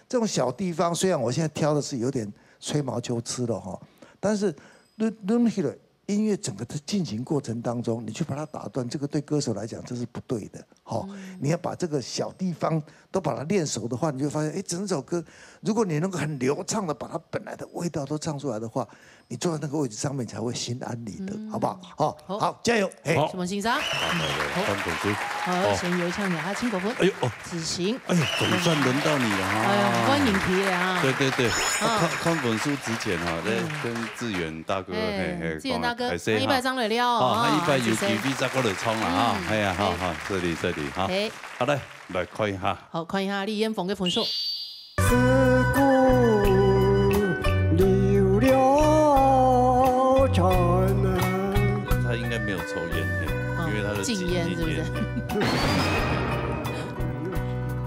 这种小地方，虽然我现在挑的是有点吹毛求疵了哈，但是论论起来。音乐整个的进行过程当中，你去把它打断，这个对歌手来讲这是不对的。好，你要把这个小地方都把它练熟的话，你就发现，哎，整首歌，如果你能够很流畅的把它本来的味道都唱出来的话，你坐在那个位置上面才会心安理得，好不好？好，好，加油！哎，什么欣赏？好，来来，翻滚书。好，先有请一下清国峰，哎呦哦，子晴，哎呦，总算轮到你了哈。哎呀，欢迎提了啊。对对对，看看本书之前哈，在跟志远大哥，嘿嘿，志远大哥，还一百张来了哦，他一百有几几笔再过来冲了哈，哎呀，好好，这里这里哈，哎，好来来看一下，好看一下李艳峰的分数。时光流了转啊。他应该没有抽烟，因为他的禁烟是不是？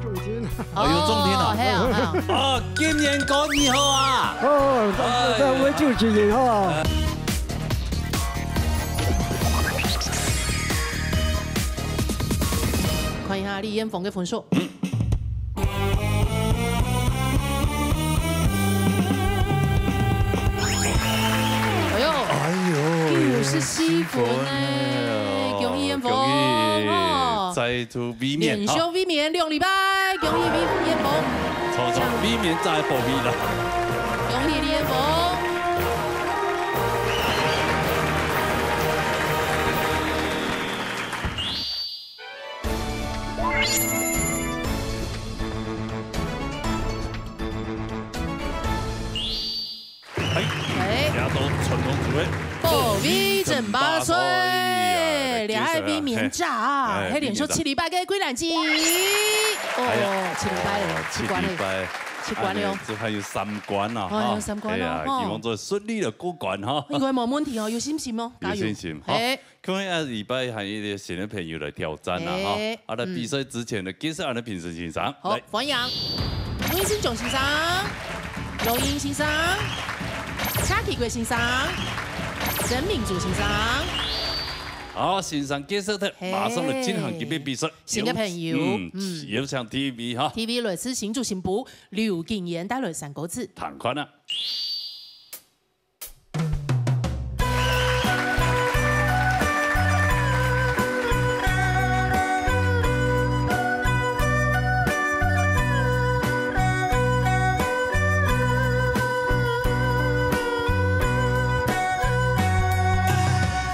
重金。哦，有重听啊，还好还好。啊，今年高二号啊，哦，那我就禁烟哈。看一下李艳峰的分数。哎呦，哎呦，九十四分呢，恭喜艳峰哦，再度卫冕，连续卫冕两礼拜，恭喜李艳峰，错错，卫冕再保卫了，恭喜李艳峰。哎，哎，大家都传统组合，保卫。八歲，八歲，哎，這下未免早啊，哎，係連續七禮拜个睾丸子。哎呀，哦，七禮拜了，哦，七關了，七禮拜，七關了。哎，這還有三關啊，哎，哈。有三關哦，哎呀，吼。希望做順利个過關哈。應該無問題哦，有信心哦，加油。有信心，哈。哎。今日啊，禮拜還有一個新个朋友來挑戰啊，哈。哎，啊，在比賽之前呢，介紹𠊎等評審先生。好，來。歡迎。 溫新炯先生、羅英先生、夏啟國先生、曾明祖先生。好，先生介紹忒，嘿。馬上來進行今日比賽。新个朋友，嗯，嗯。有請T V哈。T V來自新竹新埔，劉景言帶來三個字。聽看啊。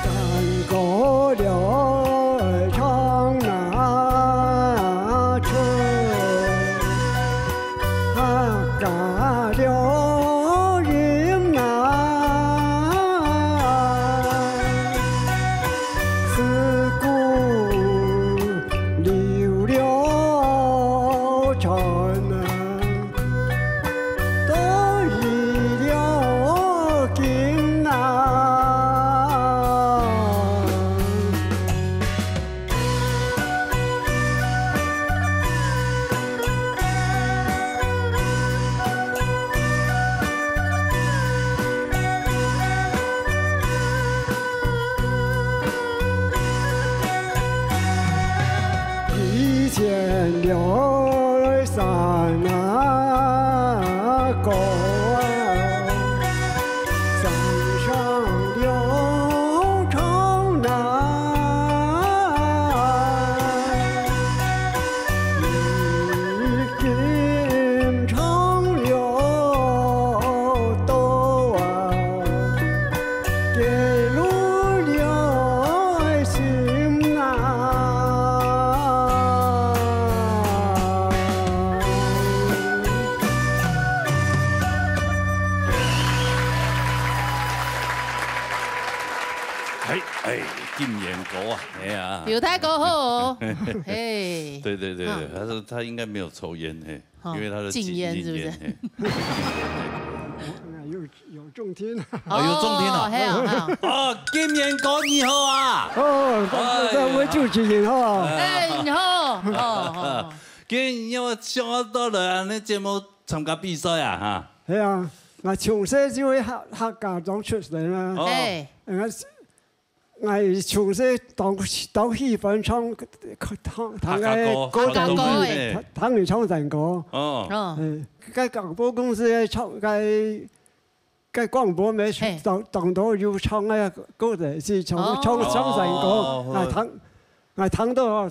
山歌尞唱哪出，客家尞吟哪，自古流流傳哪。 到如今啊。 以前尞山啊高啊，山上尞唱哪，如今唱尞到啊。 街路尞心啊。哎，哎，景言哥啊，哎呀。有大哥好哦，嘿。對，對，對，啊。他說他應該沒有抽菸，嘿。 哦，因為他的禁菸是不是？禁菸，嘿。有，有重聽。哦，有重聽啊。哦，嘿啊，嘿啊。哦，景言哥你好啊。哦，哎呀。在，在，我主持人哈。哎，你好，哦，哦，哦。景言，你有想到來恁呢節目參加比賽啊，哈？係啊，𠊎從細就係客，客家庄出身啊。哦。哎。嗯， 𠊎從細當，當喜歡唱，聽，聽該歌，客家歌，客家歌，客家歌，哎。聽，聽佢唱山歌。哦。哦。嗯，該廣播公司个唱，該，該廣播乜，嘿。當，當多有唱个歌仔，係唱，哦。唱，唱山歌，哦。𠊎聽，𠊎聽到哦，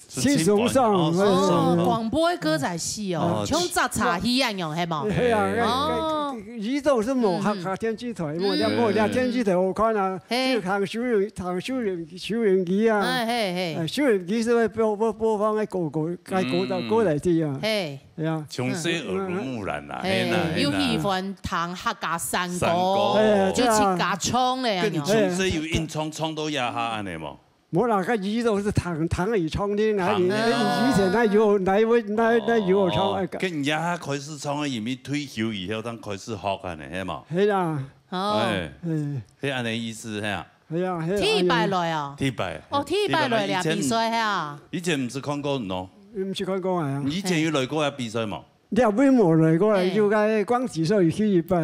心中爽，哦，心中爽。哦，廣播个歌仔戲哦，哦。像摘茶戲恁樣，係無？係啊，哦。該，該，以前係無客家電視台，嗯。無這，無這電視台好看啊，嘿。就聽收音，聽收音，收音機啊。哎，嘿，嘿。哎，收音機係會播，播，播放个歌，歌，該歌仔，嗯。歌仔戲啊。嘿。係啊。從細耳濡目染啦，嘿，嘿啦，嘿啦。又喜歡聽客家山歌，山歌。哎，就自家唱个恁樣。該你從細有硬唱，唱到這下恁呢無？ 無啦，該以前係聽，聽佢唱个，聽，以前哪有，哪有，哪，哪有唱哦，該个。該你也開始唱个，因為退休以後，正開始學恁呢，係無？係啦。哦。哎，嗯。係恁呢意思，係啊？係啊，係啊。第一擺來哦。第一擺。哦，第一擺來這比賽，係啊？以前毋識看過你哦。毋識看過啊。你以前有來過這比賽無？ 這位無來過來，嘿。就該光子社有去一擺。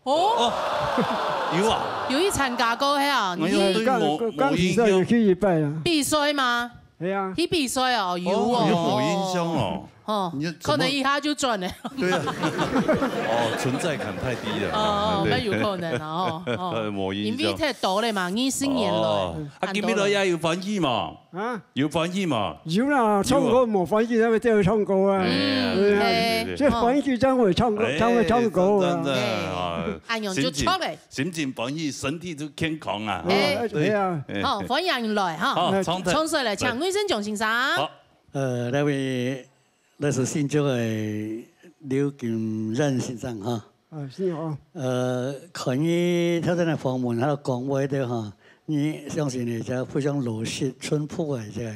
哦。哦，有啊。有去參加過，係啊？你去，哎呀，對，無，無印象。光子社有去一擺啊。比賽嗎？係啊。去比賽哦，有哦。哦，有無印象哦。哦，你怎麼，可能一下就轉了。對啊。哦，存在感太低了。哦，對。那有可能啊，哦，哦。無印象。因為太多了嘛，二十年了。哦。嗯，啊，今日來也有歡喜嘛？ 啊？有歡喜嘛？有啦，唱歌無歡喜，哪會叫佢唱歌啊？哎呀，對啊，對，對，對。這歡喜正會唱歌，哎，正會唱歌啊。真的，真的，哎。啊，恁樣就著咧。心情，心情歡喜，身體就健康啊。哎。哦，對啊。哎。好，歡迎來哈。好，唱忒。唱出來，請魏生炯先生。好。呃，那位 這係新竹个劉景言先生哈。啊，你好。呃，看你頭先个訪問，還有講話个哈，你相信你這非常老實、淳樸个這个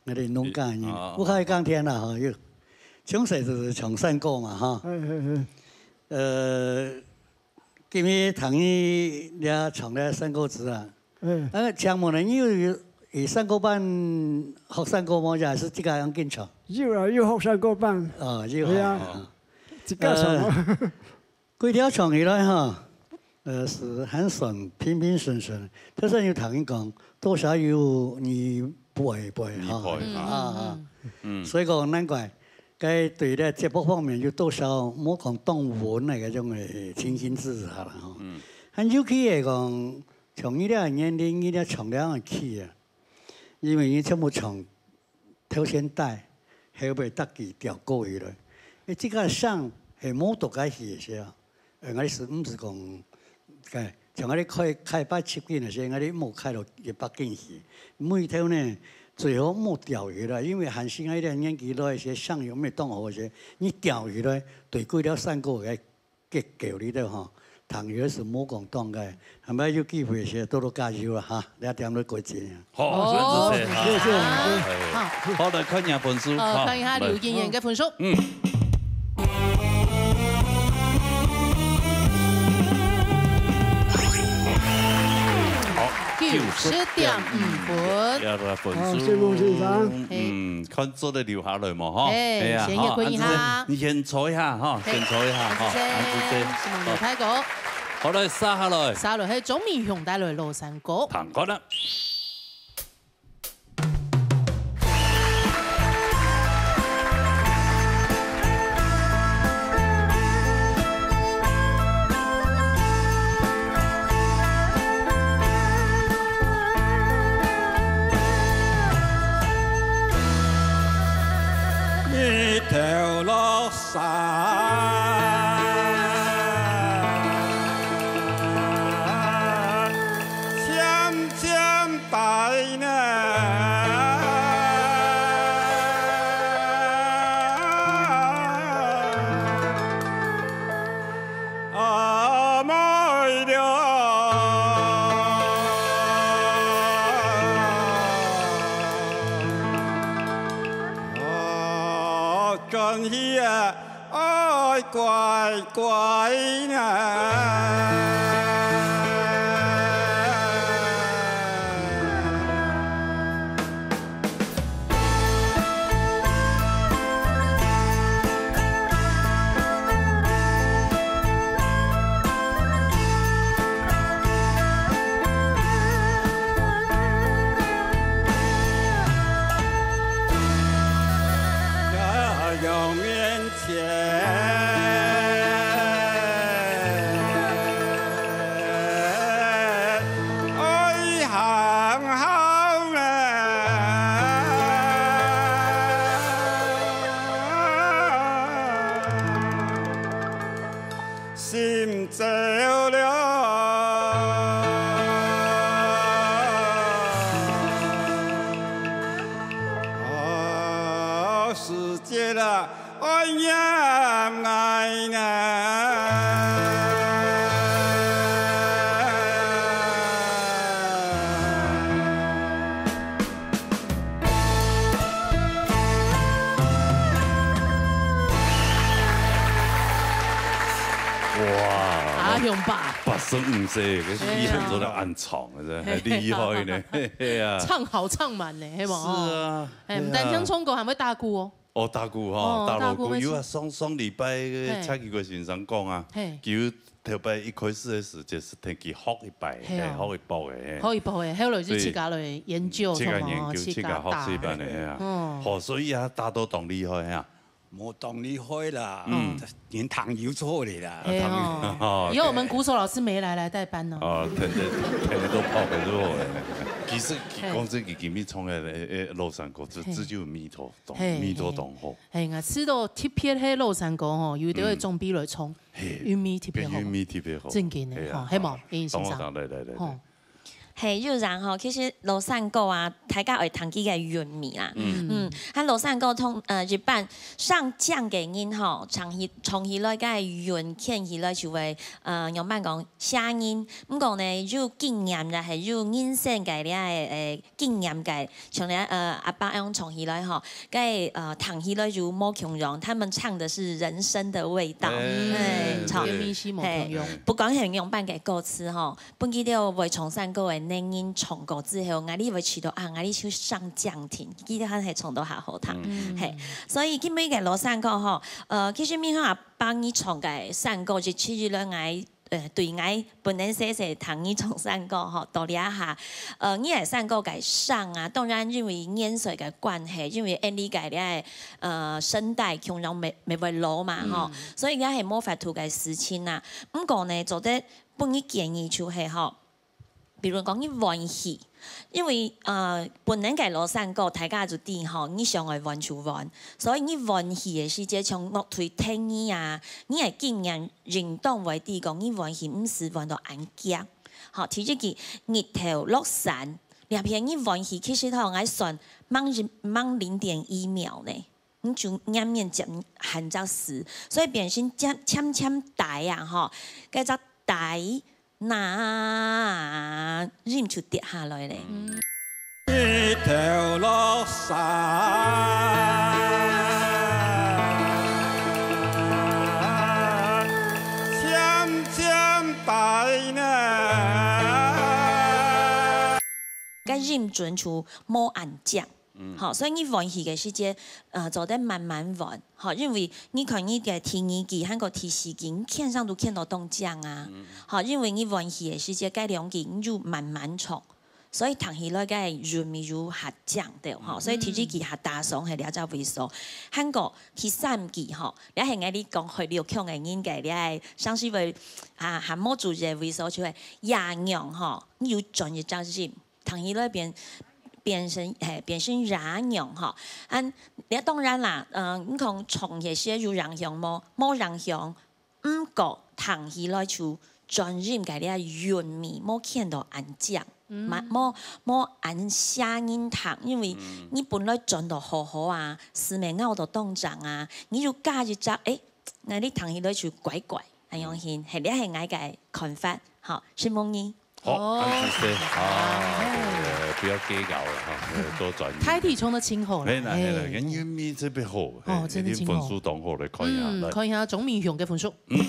𠊎兜農家人，啊，啊，啊。屋下耕田啦吼，又從細就係唱山歌嘛吼。係，係，係。呃，今日聽你這唱這山歌子啊，嗯。呃，請問呢，你有，有去山歌班學山歌無？也係自家恁緊唱？有啊，有學山歌班。哦，有啊。係啊，哦。自家唱啊。呃， 歸條唱起來哈，呃，係還算平平順順，就算有聽人講，多少有二倍倍哈。二倍哈。啊，啊。嗯。所以講難怪，該對這節目方面有多少無講當穩个該種个情形之下啦吼。嗯。還尤其係講，像你這年齡，你這唱這樣个key啊，因為你全部唱 頭先帶，後尾搭佢調高起來。誒，這个聲係無到該去个時候，呃，𠊎意思毋係講，誒，像𠊎兜開，開八七斤个時，𠊎兜無開到一百斤去。尾頭呢，最好莫調起來，因為還係𠊎兜年紀老个時，聲又毋係當好个時，你調起來，對歸條山歌个 結構裡頭吼，聽友係無講當个，下擺有機會時多多加油啦哈，你一定會過關啊。好，哦。真係，謝謝。好，好，來看下分數，哦，哈，看一下劉金燕个分數。來。嗯。好，九十點五分。九十點五分。要來分數。好，承蒙先生。嗯， 看做得留下來無，吼。哎，哎呀，先歇睏一下。好，恁仔細，你先坐一下，吼，嘿，先坐一下，吼，恁仔細。恁仔細。承蒙劉大哥。好，來，續下來。續下來，係鍾明雄帶來老山歌。聽看啊。 日頭落山，漸漸白呢。啊，妹了。 哦，轉去啊，愛乖乖呢。 太陽面前，愛行好呢。 心焦了。哦，時節啊，愛念𠊎呢。哇，阿雄爸。八十五歲，个氣氛做得恁長，真係厲害呢。係啊。唱好唱滿呢，係無？是啊，哎，係啊。毋單淨唱歌，還會打鼓哦。哦，打鼓吼，哦，打鑼鼓。打鼓會唱。有啊，上，上禮拜个嘿。蔡其國先生講啊，嘿。佢有 頭擺一開始个時節係同佢學一擺，嘿哦。嘿，學一步个，嘿。學一步个，後來就自家來研究，對，自家研究，同埋自家打。自家學習一擺个，嘿啊。嗯。好，所以啊，打到當厲害啊。無當厲害啦，嗯。連聽友做得啦。哎喲，聽友。以後我們鼓手老師沒來，來代班哦。哦，對，對，對，聽友都泡个就好了。其實，嘿。講真，佢今日唱个，誒，誒，老山歌，這，嘿。這就有味道，當，嘿，味道當好。嘿，𠊎試到特別係老山歌吼，有兜个長輩來唱。嗯。 嘿，韻味特別好。韻味特別好。正經个，係啊，吼，係無？好，林先生。等我等，來，來，來，來。吼。係，有影吼，其實老山歌啊，大家愛聽佢个韻味啦。嗯。嗯，啊老山歌通，呃，一般上將个人吼，唱起，唱起來个韻，牽起來就會，呃，仰般講，嚇人。毋過呢，有經驗个，係有人生个了，呃，經驗个，像咧，呃，阿伯樣唱起來吼，該，呃，聽起來就無共樣，他們唱的是人生的味道。哎，哎，唱，這味緒無共樣。係，不管係仰般个歌詞吼， 分佢兜會唱山歌个男人唱過之後，𠊎俚會試著啊，𠊎俚就上將聽，佢兜還係唱到較好聽。嗯。係，所以今晡日个老山歌吼，呃，其實明雄阿伯你唱个山歌，一直以來𠊎，呃，對𠊎本人細細聽你唱山歌吼，到這下，呃，你个山歌个上啊，當然因為年歲个關係，因為𠊎俚个這个，呃，聲帶共樣乜，乜會老嘛吼，嗯。所以這係無法度个事情啊。毋過呢，做得 分你建議就係吼，比如講你換氣，因為，呃，本來个老山歌大家就知吼，你想愛換就換，所以你換氣个時節，像樂隊踢你啊，你个經驗應當會知講，你換氣毋使換到恁遽。吼，第一句，日頭落山，這片你換氣其實吼，𠊎算慢一，慢零點一秒呢。 你就仰面接還隻字，所以變成漸，漸漸低啊吼，該隻低，那音就跌下來咧。日頭落山，漸漸低呢。該音準就無恁靚。 嗯。吼，所以你換氣个時節，呃，做得慢慢換，吼，因為你看你个第二句，還過第四句，你牽上都牽到當靚啊。嗯。吼，因為你換氣个時節，該兩句你就慢慢唱，所以聽起來个韻味又較靚，對，吼，嗯。所以第二句較打爽，係這隻位所。還過第三句，吼，這係𠊎俚講海陸腔个人个，這係常時會，啊，還無注意个位所，就係爺娘，吼，你又轉一隻音。 聽起來變，變成，係，變成爺娘吼。恁，這當然啦，呃，你講唱个時有影響無？無影響，毋過聽起來就轉音个這韻味，無牽到恁靚，嗯。嘛，無，無恁嚇人聽，因為，嗯。你本來轉到好好啊，字乜咬到當正啊，你又加一隻，欸，𠊎俚聽起來就怪怪，恁樣形，嗯。係，這係𠊎个看法，吼，承蒙你。 好，哦。恁仔細啊，哎。對，不要計較了哈，多轉一點。大體唱得真好啦，係啦，係啦，哎。跟韻味特別好，哦，哎，真的真好。一定分數當好，來看一下，嗯，來。看一下鍾明雄个分數。嗯。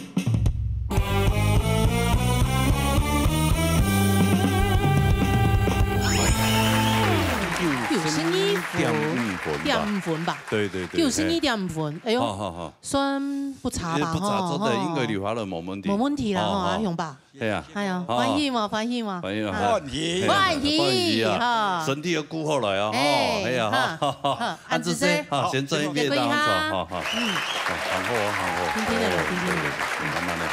九十二分，九十二點五分吧。點五分吧。對，對，對，九十二點五分，哎喲，好，好，好。算不差吧，也不差，吼，真的，吼。應該留下來，無問題。無問題啦，吼，吼，吼。阿雄吧。 係啊。哎呀，好。歡喜嘛，歡喜嘛。歡喜嘛，啊。歡喜。歡喜，歡喜啊。哈。身體要顧好來哦，吼，哎，係啊，哈，哈，哈。哈，恁仔細，哈，好，先整一遍，先跪一下。然後走，哈，哈。嗯。好，很好哦，很好哦。定定仔來，哦，定定仔來。對，對，對，慢慢地。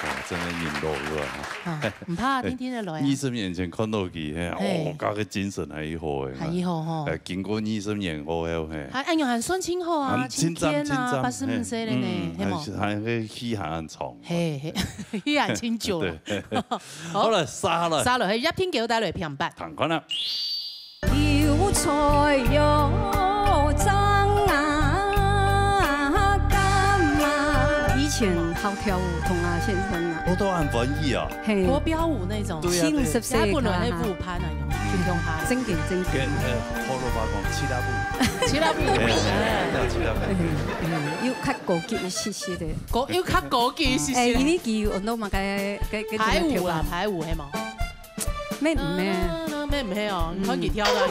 哇，真的引路，是吧？啊，毋怕，定定仔來啊。二十年前看到佢，嘿，嘿。哦，該個精神還好誒，還好吼。哎，經過二十年過後，嘿。還，哎喲，還算真好啊，還真讚，真天啊，真讚，八十五歲了呢，嘿，嗯，係無？還，還可以去還長。嘿，嘿。 也真久了。對。好。好了，殺了。殺了，嘿，一定給我帶來平白。看看啊。油菜肉粽啊，柑啊。以前好跳舞，童阿先生啊。我都很文藝啊。嘿。國標舞那種。對啊，對啊。新十歲也本來那舞伴啊，有，就用它。真的，真的。跟，呃，普通話講，七拉布。七拉布。哎，哎，哎，七拉布。哎，哎，又較高級一些些的。高，又較高級一些些。哎，因為佢有很多嘛，該，該，該排舞啦，排舞，係無？咩，咩。啊，那咩毋係哦，你看佢跳的。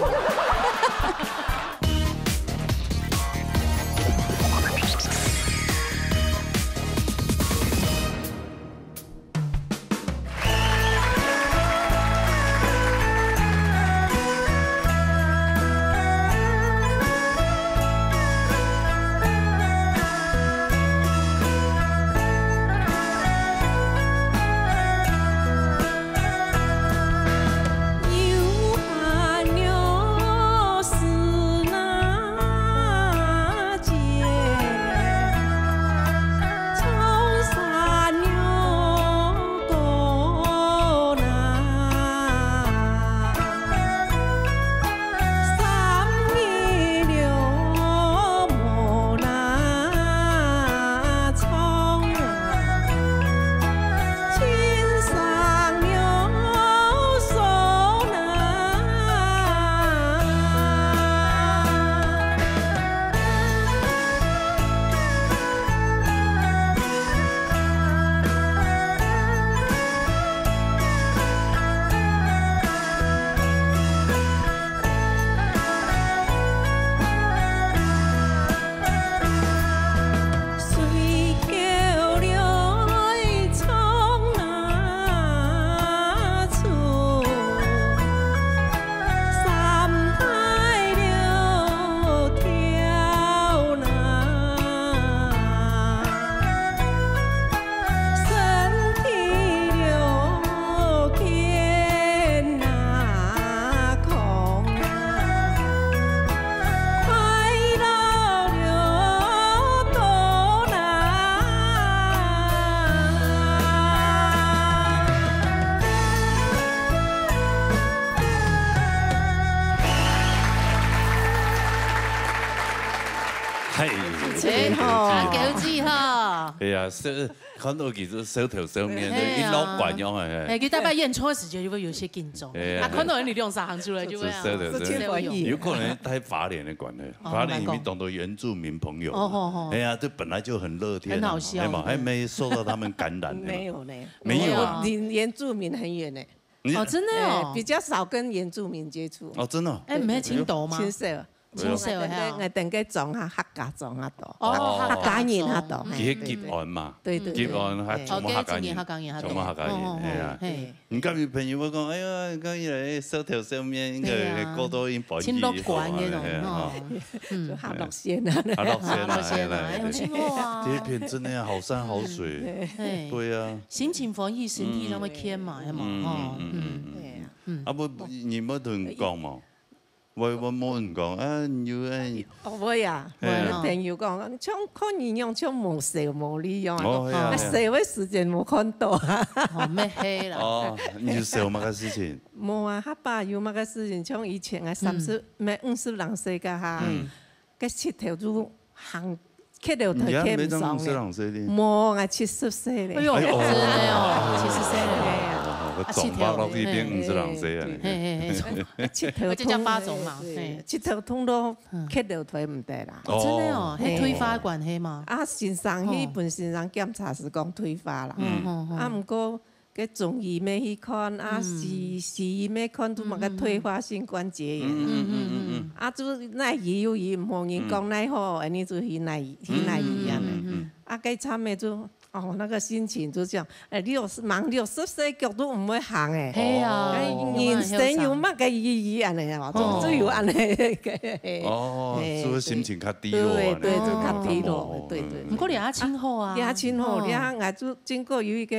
嘿，哎吼，啊，高級哈。哎呀，是，看到佢就笑頭笑面，係啊。一老慣樣啊，哎。哎，佢大概演出个時間就會有些緊張，哎呀。啊，看到你兩三行出來就會啊，就笑頭笑面。有可能戴花蓮个關係，哦，花蓮裡面當多原住民朋友嘛。哦，哦，哦。哎呀，這本來就很樂天啊，很好笑。哎嘛，還沒受到他們感染，沒有呢。沒有啊。離原住民很遠呢。你哦，真的哦。哎，比較少跟原住民接觸。哦，真的哦。哎，毋係青島嗎？青島。 青島啊。哎呦。𠊎等个庄下，客家庄下多，哦，客家人下多，嘿，佢係吉安嘛，對，對，對。吉安，佢全部客家人，哦，佢係客家人下多。全部客家人，哦，哦，哎呀。嘿。你看你朋友會講，哎呀，你看你來笑頭笑面，應該過到一般去，對啊。真樂觀那種，哎呀，哦。嗯。就下落線啊。下落線啊，下落線啊，哎呀，哎喲，真好啊。這片真的好山好水，嗯。嘿。對啊。心情歡喜，身體上會健嘛，嗯。係嘛，嗯，哦，嗯，嗯，嗯。對啊。嗯。啊，不，你無同人講嘛？ 我，我問講，啊，你有愛哦，會啊，係啊。𠊎朋友講，像看你樣，像無愁無慮樣啊，哦，係啊，啊，係啊。愁个時間無看到啊。哦，乜係啦。哦，你有愁麼个事情？無啊，佢爸有麼个事情，像以前啊，三十，嗯。乜五十零歲个哈，嗯。該膝頭就行 蹶樓梯蹶毋上咧。你也沒到五十零歲咧。無，𠊎七十歲咧。哎喲，哎喲。真的哦，七十歲咧。哦，哦，哦，啊，撞到落去變五十零歲啊。嘿，嘿，嘿。膝頭痛，我這叫發腫嘛，嘿。嘿，膝頭痛到蹶樓梯毋得啦。哦，真的哦，嘿。係退化關係嘛。啊，先生，哦。去分先生檢查係講退化啦。嗯，嗯，嗯。啊，毋過 該中醫乜去看，啊，嗯。西，西醫乜看，都麼个退化性關節炎。嗯，嗯，嗯，嗯，嗯。啊，就奈醫又醫，無人講奈何，恁呢就去奈醫，去奈醫恁呢。嗯，嗯，嗯，嗯。啊，該慘个就，哦，那個心情就這樣，哎，六十，吂六十歲腳都毋會行哎。係啊，哎，人生有麼个意義恁呢哦？哦。就，就有恁呢个，哦，嘿，係毋係心情較低落啊？對，對，就較低落，哦，對，對。嗯。毋過你也真好啊。也真好，哦。你看，𠊎就經過有一個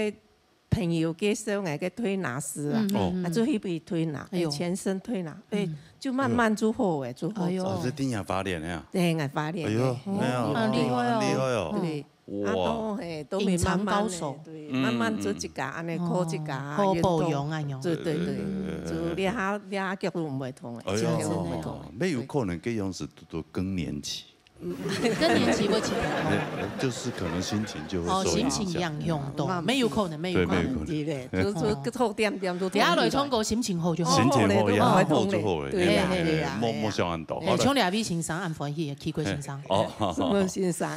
朋友介紹𠊎个推拿師啊，嗯，嗯，嗯。啊，就去陪推拿，哎喲。全身推拿，哎，嗯。就慢慢就好哎，就好。哎喲。哦，這定下花蓮个啊？對，𠊎花蓮个。哎喲，嘿。哎呀，啊，厲害哦。厲害哦。對，哇。啊，都，嘿，都會慢慢的，隱藏高手。對，嗯，慢慢做自家，嗯。恁呢靠自家，哦，好保養啊，運動。對，對，對，對，對，對，對。就這下，這下腳都毋會痛了，哎喲，真的哦。腳都毋會痛了。乜有可能這樣係堵到更年期。 更年期會起來哦。就是可能心情就會受影響。哦，心情影響到，哦，乜有可能，乜有可能。對，乜有可能。係咧，就，就，哦。就好點點，就等下來唱歌，心情好就好。心情好，哦，也好就好了。對呀，嘿，嘿，對呀，嘿，莫，莫想恁多。哎，好了。像這位先生恁歡喜，奇怪先生。哦，什麼先生？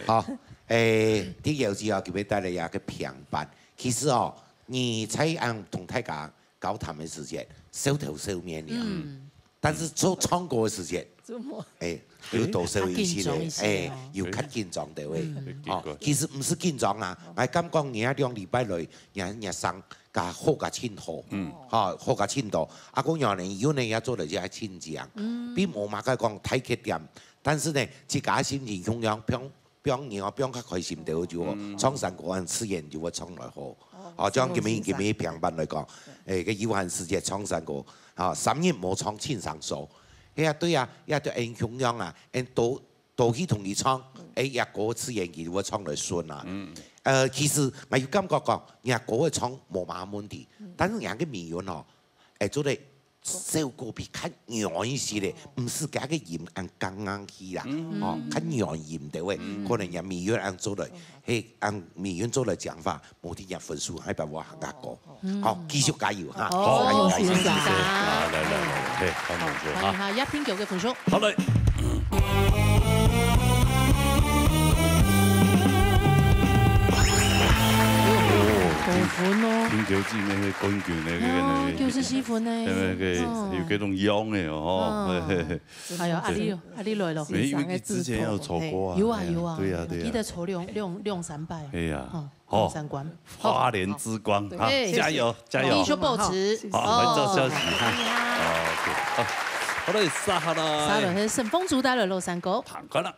好，誒，第二集啊，特別帶來一個平板。其實哦，你在恁同大家 交談个時節，笑頭笑面了。嗯。但是做唱歌个時節，做麼？哎，有多少一些咧，較緊張一些哦。哎，有較緊張个喂。嗯。哦，其實毋使緊張啊，𠊎感覺你啊兩禮拜來，你啊，你啊聲較好个真好，嗯。吼，好个真多。啊，講樣呢，以後呢也做得也真強，嗯。並無麼个講太缺點，但是呢，自家心情共樣，放 放你哦，放較開心就好，就好。嗯。唱山歌恁自然就會唱來好。哦，哦，像今晡日，今晡日平板來講，對。誒，个有閒時節唱山歌，啊，三日無唱輕鬆說。係啊，對啊，也對，恁共樣啊，恁多，多去同你唱，嗯。誒，也歌自然佢就會唱來順啊。嗯。呃，其實𠊎有感覺講，若歌會唱無麼問題，嗯。但是若个美韻哦，誒，做得 笑歌比較軟一些咧，毋使該个音恁剛剛去啦，嗯。哦，較軟音个喂，嗯。可能也美韻恁做來，嘿，恁美韻做來講話，無定也分數，還把我行較高。嗯。好，繼續加油哈，好，加油，加油。謝謝。好，來，來，來，來，嘿，幫忙做哈。好，歡迎哈，葉品球个分數。好嘞。哦，五分哦。品球姊妹个冠軍那個，哦，那個，九十四分呢。那個，哦。有這種樣的哦。哦。嘿，嘿，嘿。哎喲，阿里，阿里來了。沒，因為你之前有抽過啊。有啊，有啊。對呀，對呀。記得抽兩，兩，兩三擺。哎呀。哦，好。兩三關。花蓮之光啊，對。加油，加油。繼續保持。好，謝謝。好，來做消息哈。哦。好，OK。好，好了，撒哈拉。撒了，係沈鳳珠帶來了三個。坦克了。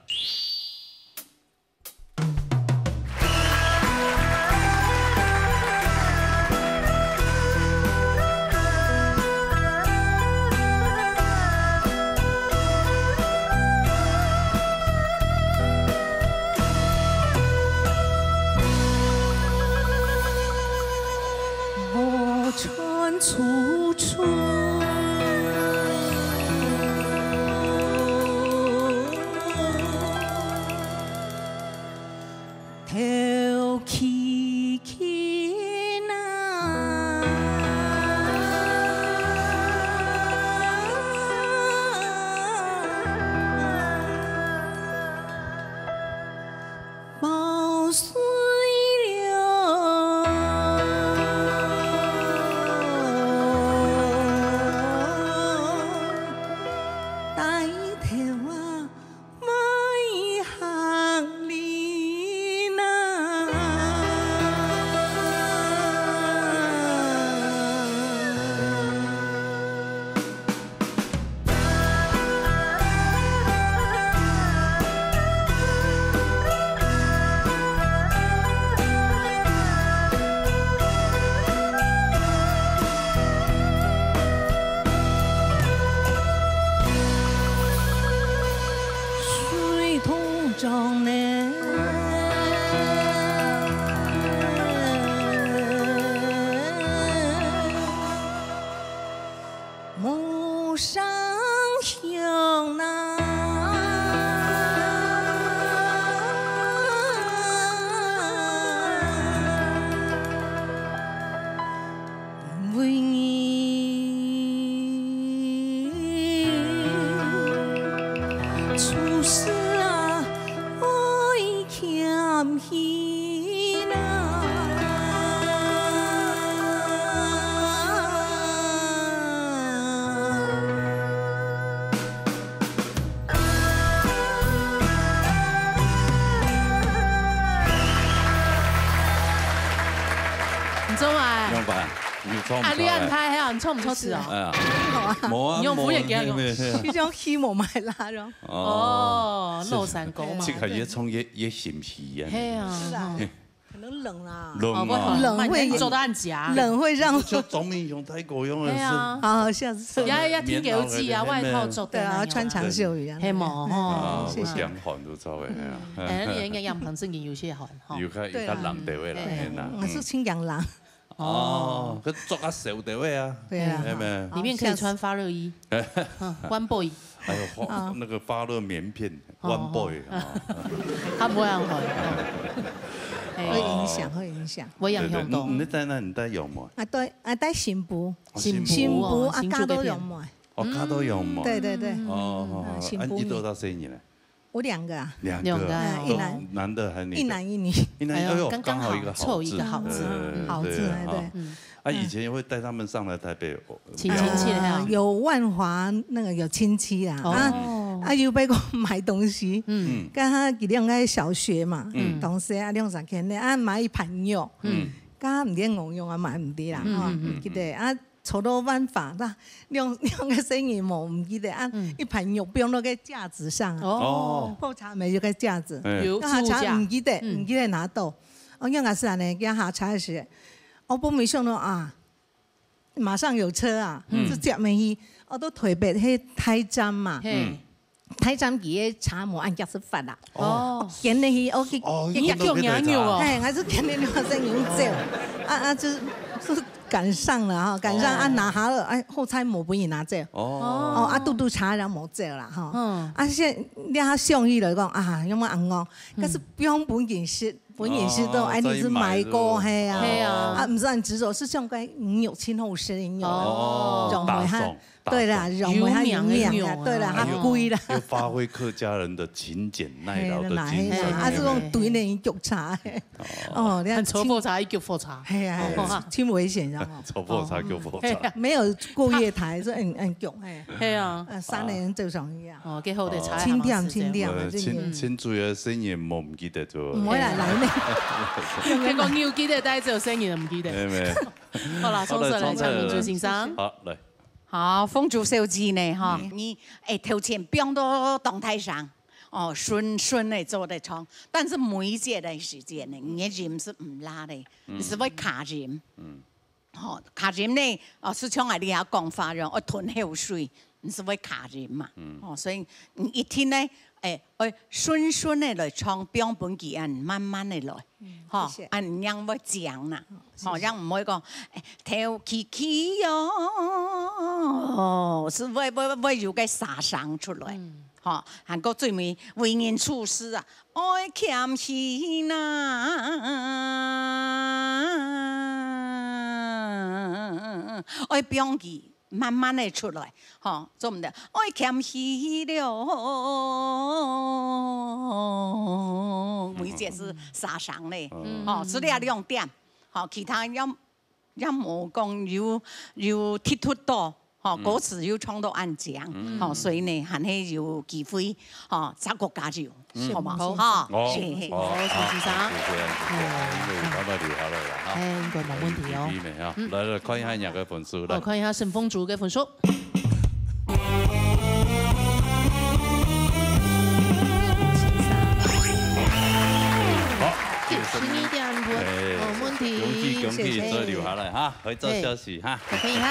水通江呢，陌上香呐。为你出世啊，爱谦虚呐。你做嘛？仰般？你有唱毋出來？啊，你恁大个啊，你唱毋出詞哦？哎呀，好啊。無啊，你用敷衍佢啊，無，嘿，嘿，嘿。佢種希望買啦，種。哦，哦，老山歌嘛。這个越唱越，越心虛啊。嘿啊。是啊，可能冷啦。冷啊。哦，不好，冷會，慢慢做到很假。冷會讓就張明雄太過用的是。嘿啊。好，下次。要，要聽歌詞啊，棉袄外套做，對啊，對啊，穿長袖一樣。嘿嘛，吼。啊，謝謝。有點寒都稍微，哎呀。哎，你應該樣板正經有些寒，吼。有較，有較冷的味啦，對。嘿啦。嗯，係清涼冷。 哦，哦，佢著較少兜仔啊，對啊。係咩？裡面可以穿發熱衣，嗯，one boy。哎呦，發，啊。那個發熱棉片，哦。One boy啊。他不會很好。哦。哎。會影響，會影響。會影響到。對，對，你，你戴那，你戴羊毛？啊，對，啊，戴新婦。哦，新婦。新婦啊，新婦哦，加到羊毛。哦，加到羊毛。對，對，對。哦，哦，哦，嗯，新婦。啊，你多大歲呢？ 我兩個啊。兩個啊。兩個啊。嗯，一男，都男的還是女的？一男一女。一男，哎呦，哎呦，剛剛好，剛好一個好字。湊一個好字。嗯，好字，對，哎，對。好。嗯。啊，以前會帶他們上來台北，哦，親戚，親戚，啊，嘿啊。有萬華那個有親戚啊，哦。啊，啊，又愛講買東西，嗯。嗯。剛好佢兩個小學嘛，嗯。同時啊，兩三天呢，啊，買一盤肉，嗯。剛好毋知戇戇啊，買毋知啦，嗯，吼，嗯，嗯，記得啊， 坐到萬華，該兩，兩個細人無，毋記得啊，嗯。一盤肉放到該架子上啊。哦。泡茶沒有該架子，哎。有，那下茶毋記得，儲物架。嗯。毋記得拿到。哦，應該係恁呢，佢下車个時，哦，本來想到啊，馬上有車啊，嗯。就接落去，哦，到台北該大站嘛。嘿。嗯。 大站佢个車無恁遽出發啦。哦。哦，趕落去，哦，去，哦，去，去，你叫人肉哦。嘿，還係趕落去，我先走。啊，啊，就，就趕上了哈，趕上啊，哦。拿下了，哎，好彩無分人拿走。哦。哦，啊，堵堵車人無走啦，吼。嗯。啊，現，你較想起來講，啊，有無恁戇？嗯。可是不用分人食， 分人食到，哦，哎，你係買過，再買咯。嘿啊。嘿啊。啊，毋使恁執著，係像該魚肉，真好食个魚肉。哦，肉味較，大宋，大宋。對啦，肉味較有名啦，有名个肉啊。對啦，較貴啦。哎呦，又發揮客家人的勤儉耐勞的精神，嘿啦，嘿啦，啊，係講對呢，有沒有？一腳踏，嘿。哦。哦，你看，坐火車，一腳踏車。嘿啊，嘿啊，哦。真危險，然後。坐火車，腳踏車。哦，嘿啊。沒有過月台，說，嗯，嗯，腳，嘿。嘿啊。呃，三年就上去啊。 哦，幾好个，哦。差還蠻多。清點，清點啊，呃，真个。清，清楚个聲音，無毋記得咗。毋會啦，來呢。結果你有記得，但係只有聲音毋記得。沒有，沒有。好啦，好，來，從這來，從這，請明珠先生。好，來。好，鳳珠小姐呢，哈，嗯。你，哎，頭前放到當大聲，哦，順，順个做得唱，但是每一節个時間呢，你个音係毋罅个，嗯。你係會卡音。嗯。 吼，卡音呢，哦，係像𠊎這下講話樣，愛吞口水，你係會卡音嘛。嗯。吼，所以你一定呢，哎，愛順順个來唱，放分佢恁慢慢个來。嗯，吼，謝謝。恁樣會靚啦。哦，謝謝。吼，恁樣毋會講，哎，頭起起喲，係會，會，會有个沙聲出來。嗯。 吼，還過最尾為人處事啊，愛謙虛啦，愛放佢慢慢个出來，吼，做毋得，愛謙虛了，每一節係沙聲咧，嗯。吼，係這兩點，吼，其他要 也無講有，有突出到，吼，嗯。歌詞又唱到恁靚，嗯。吼，所以呢，還係有機會，吼，再過加油，嗯。好無？好。吼，哦，係，係。哦，好，陳先生。啊，謝謝，謝謝，嗯。因為有辦法留下來了哈。哎，應該無問題哦。有機會哈。嗯。來，來，看一下你个分數，來。我看一下沈鳳竹个分數。 好，九十二點分，哎，無問題，恭喜，恭喜，謝謝。再留下來哈，回做消息哈。哎，再看一下。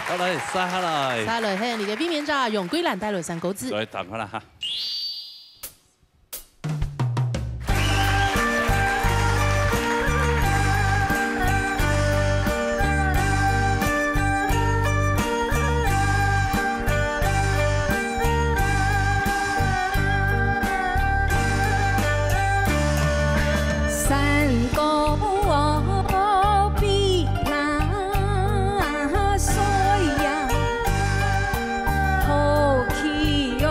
好，來，接下來。接下來，嘿，你个衛冕者楊桂蘭帶來三個字。來，等下啦哈。 山高哦，比那水呀，好去哟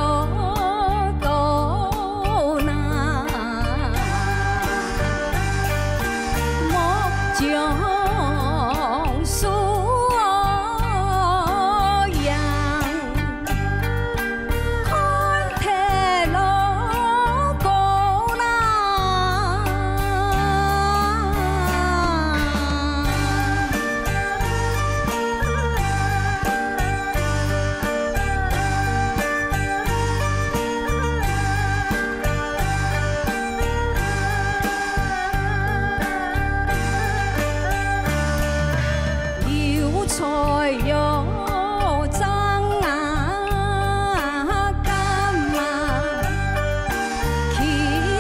多呐。莫将树哦样。 看天路高啦。 油菜又蒸啊，柑啊，期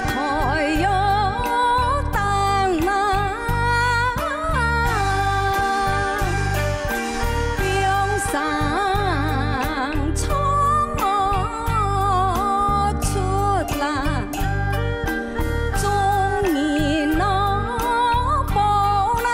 待又等啊，冰上冲哦出啦。 众人哦，报啦。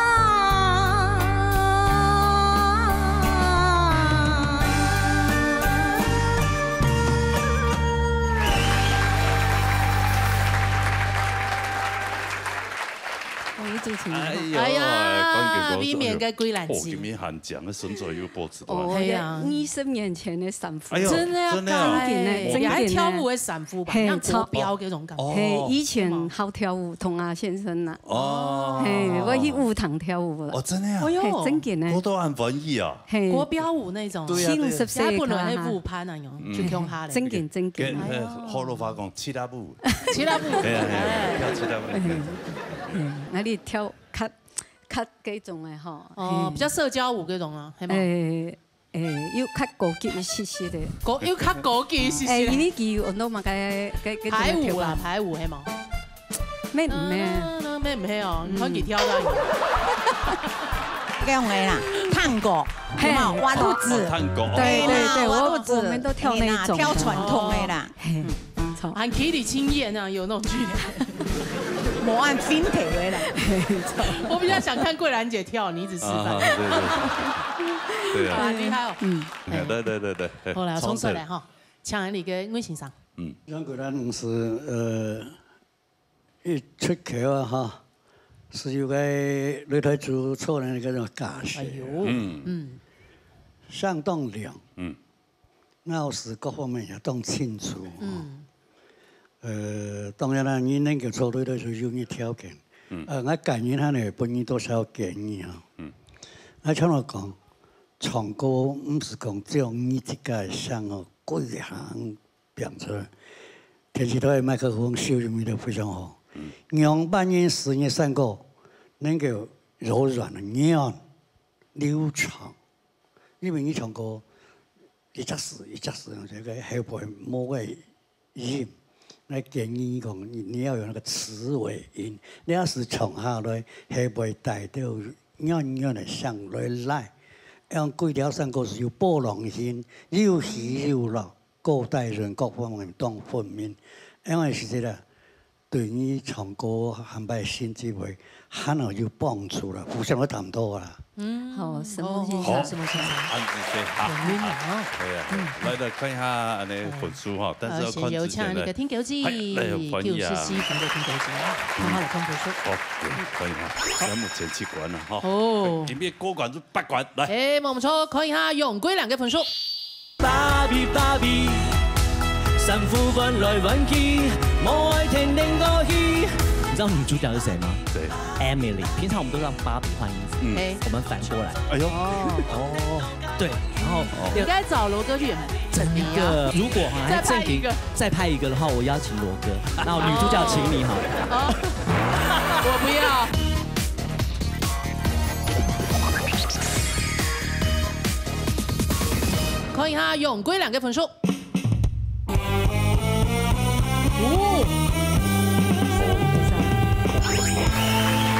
我一直听。哎呦，哎呀，观众朋友，未免个桂兰姐。哦，今天很强，身材又不知道。哦，哎呀。二十年前的衫 哎呦，真的要真的哦。改，真的呢，也還跳舞的衫褲吧，嘿，像國標這種感覺。哦。嘿，以前好跳舞，同阿先生呐。哦。嘿，我去舞堂跳舞了。哦，真的啊？哎呦。嘿，真的呢。我都很文艺啊。嘿。國標舞那種。對啊，對啊。新十四也本來係舞伴啊，有，嗯。就共下來。真的，真的。跟，哎呦。跟學老話講，七仔舞。七仔舞。哎呀，哎呀，哎。跳七仔舞。嘿，嘿，那你跳較，較這種的吼。哦，嘿。比較社交舞這種啊，係嗎？哎， 誒，又較高級一息息个。高，又較高級一息息个。誒，因為佢有很多嘛，該，該，該排舞啦，排舞，係無？咩，咩。啊，咩毋係哦，你看佢跳到。該種个啦，探戈，有無？嘿。挖肚子。哦，探戈。對，對，對，嘿啦，挖肚子。我，我們都跳那一種的。嘿啦，跳傳統的啦。嘿，嗯。還可以親眼啊，有那種距離。無恁分體的啦。我比較想看桂蘭姐跳，你一直示範。啊，對，對，對。對啊。哇，厲害哦。嗯。哎，對，對，對，對，對。好啦，衝出來哈，搶你个魏先生。嗯。楊桂蘭是，呃，一出口啊哈，係有个擂台主持人个那種感覺。哎呦。嗯。嗯。相當亮。嗯。 咬字各方面也當清楚。嗯。呃，當然啦，你能夠做到，就有你條件。嗯。呃，𠊎個人還係分你多少建議啊。嗯。𠊎常常講，唱歌毋係講只有你自家个聲哦，各項表演出來。電視台个麥克風收音率都非常好。嗯。仰般人使你聲歌，能夠柔軟、軟、流暢。 因為你唱歌，一隻字一隻字，這個後背無个音，𠊎建議你講，你，你要有那個詞尾音，你要是唱下來，後背帶到軟軟个聲落來，用桂調山歌係有波浪形，有起有落，高低音各方面當分明，因為係這個對你唱歌還擺新機會，還有有幫助啦，互相都談到啦。嗯，好，承蒙先生，好，承蒙先生。恁仔細哈。很溫暖哦。對啊，嗯。來，來看一下恁呢分數哈，但是要看之前呢，好，先有請那個聽友記，哎，來，歡迎啊。九十四分的聽友記啊，看下來看分數。好，對，歡迎哈，咱目前七關了哈。哦。今天過關是八關，來。哎，無錯，看一下楊貴蘭个分數。 芭比，芭比，衫褲換來換去，無愛天天過去。你知道女主角是誰嗎？誰？Emily。平常我們都讓芭比換衣服，嗯。哎。我們反過來。哎呦。哦。對，然後，哦。應該找羅哥去演。真的，如果哈，再拍一個。再拍一個的話，我邀請羅哥，然後女主角請你好了。哦。我不要。 看一下楊貴蘭个分數。哦，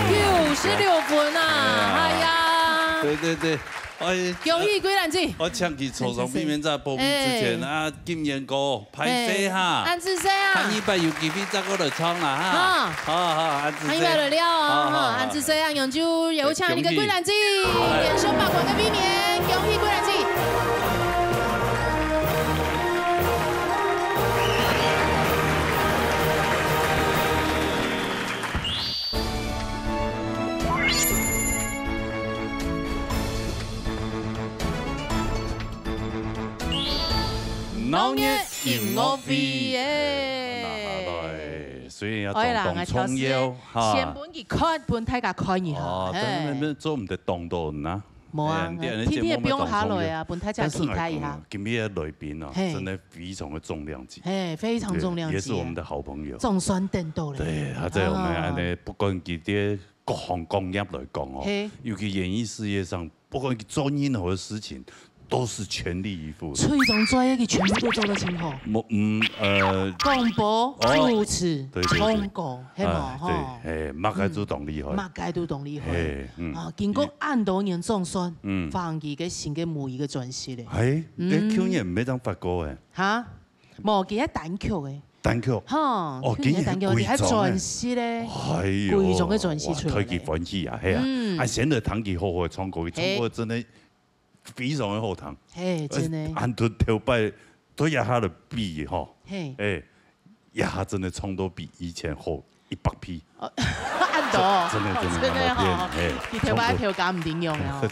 九十六分啊！哎呀。哎呀。對，對，對，哎，恭喜貴蘭姐。我請佢坐上避免在播片之前，哎。啊，金燕哥， 歹勢哈。哎，恁仔細啊。下禮拜有機會再過來唱啦哈。哈。好，好，恁仔細。下禮拜來尞哦，好，好，哈，好。恁仔細啊，楊就有請你个貴蘭姐，恭喜。連勝八關个衛冕，恭喜貴蘭姐。 鬧熱音樂會耶！哎，拿下來，所以要當當重要哈。先分佢看，分大家看一下，哦，嘿。但是做毋得當多人啊。無啊，哎，你，你天天也不用下來啊，節目當重要。分大家期待一下。但是我講，今天的來賓啊，嘿。真的非常的重量級。嘿，非常重量級啊。對，也是我們的好朋友。總算等到了。對，他在我們啊，哦。恁呢，不管佢在各行各業來講哦，嘿。尤其演藝事業上， 不管做任何的事情，都是全力以赴的。出一張專輯，佢全部都做得真好。無，嗯，呃，廣播、哦，主持、對，對，對。唱歌，係無？啊，吼。對，嘿，麼个都當厲害。嗯，麼个都當厲害。嘿，嗯。啊，經過恁多年總算，嗯。放佢个新个母語个專輯咧。哎，嗯。哎，舊年毋係正發過誒。哈？無，佢係單曲誒。單曲？吼，哦，舊年單曲，佢係專輯咧。哎喲，貴重个專輯出來咧。哇，替佢歡喜啊，係啊。嗯。啊，先來聽佢好好唱歌，佢唱歌真的 非常的好聽。嘿，真的。呃，恁多頭擺對這下來比吼，嘿。哎，這下真的唱到比以前好一百倍。哦，恁多哦。真的，真的，真的吼，嘿，佢頭擺唱歌毋一樣哦。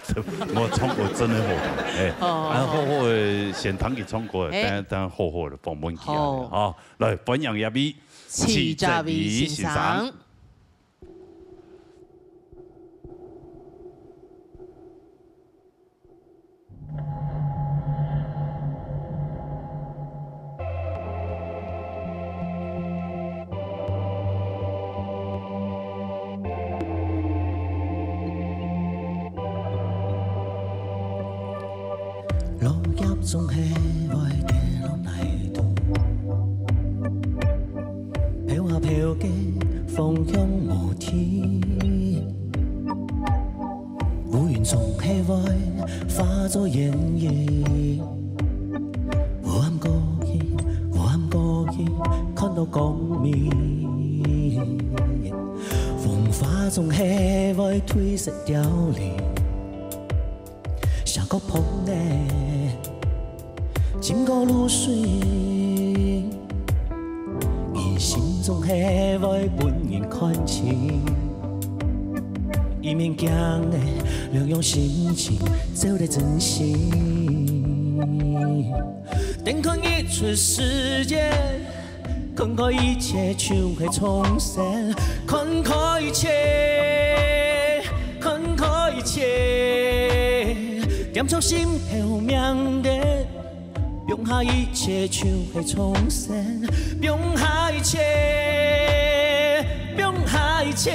我唱歌真的好聽，哎，哦，啊，好好的，先聽佢唱歌，嘿。等，等好好的訪問佢啊，好。好，來，歡迎這位徐哲維先生。徐哲維先生。 落葉總係會跌落泥肚，飄啊飄个方向無定。 烏雲總係會化作煙雨，烏暗過去，烏暗過去，看到光明。風華總係會褪色掉哩，像個泡沫，浸過露水。 人生總係會分人看清，一面驚个兩樣心情，走得真心。等看日出時節，看開一切就係重生，看開一切，看開一切，恬坐心後面个。 放下一切就係重生，放下一切，放下一切。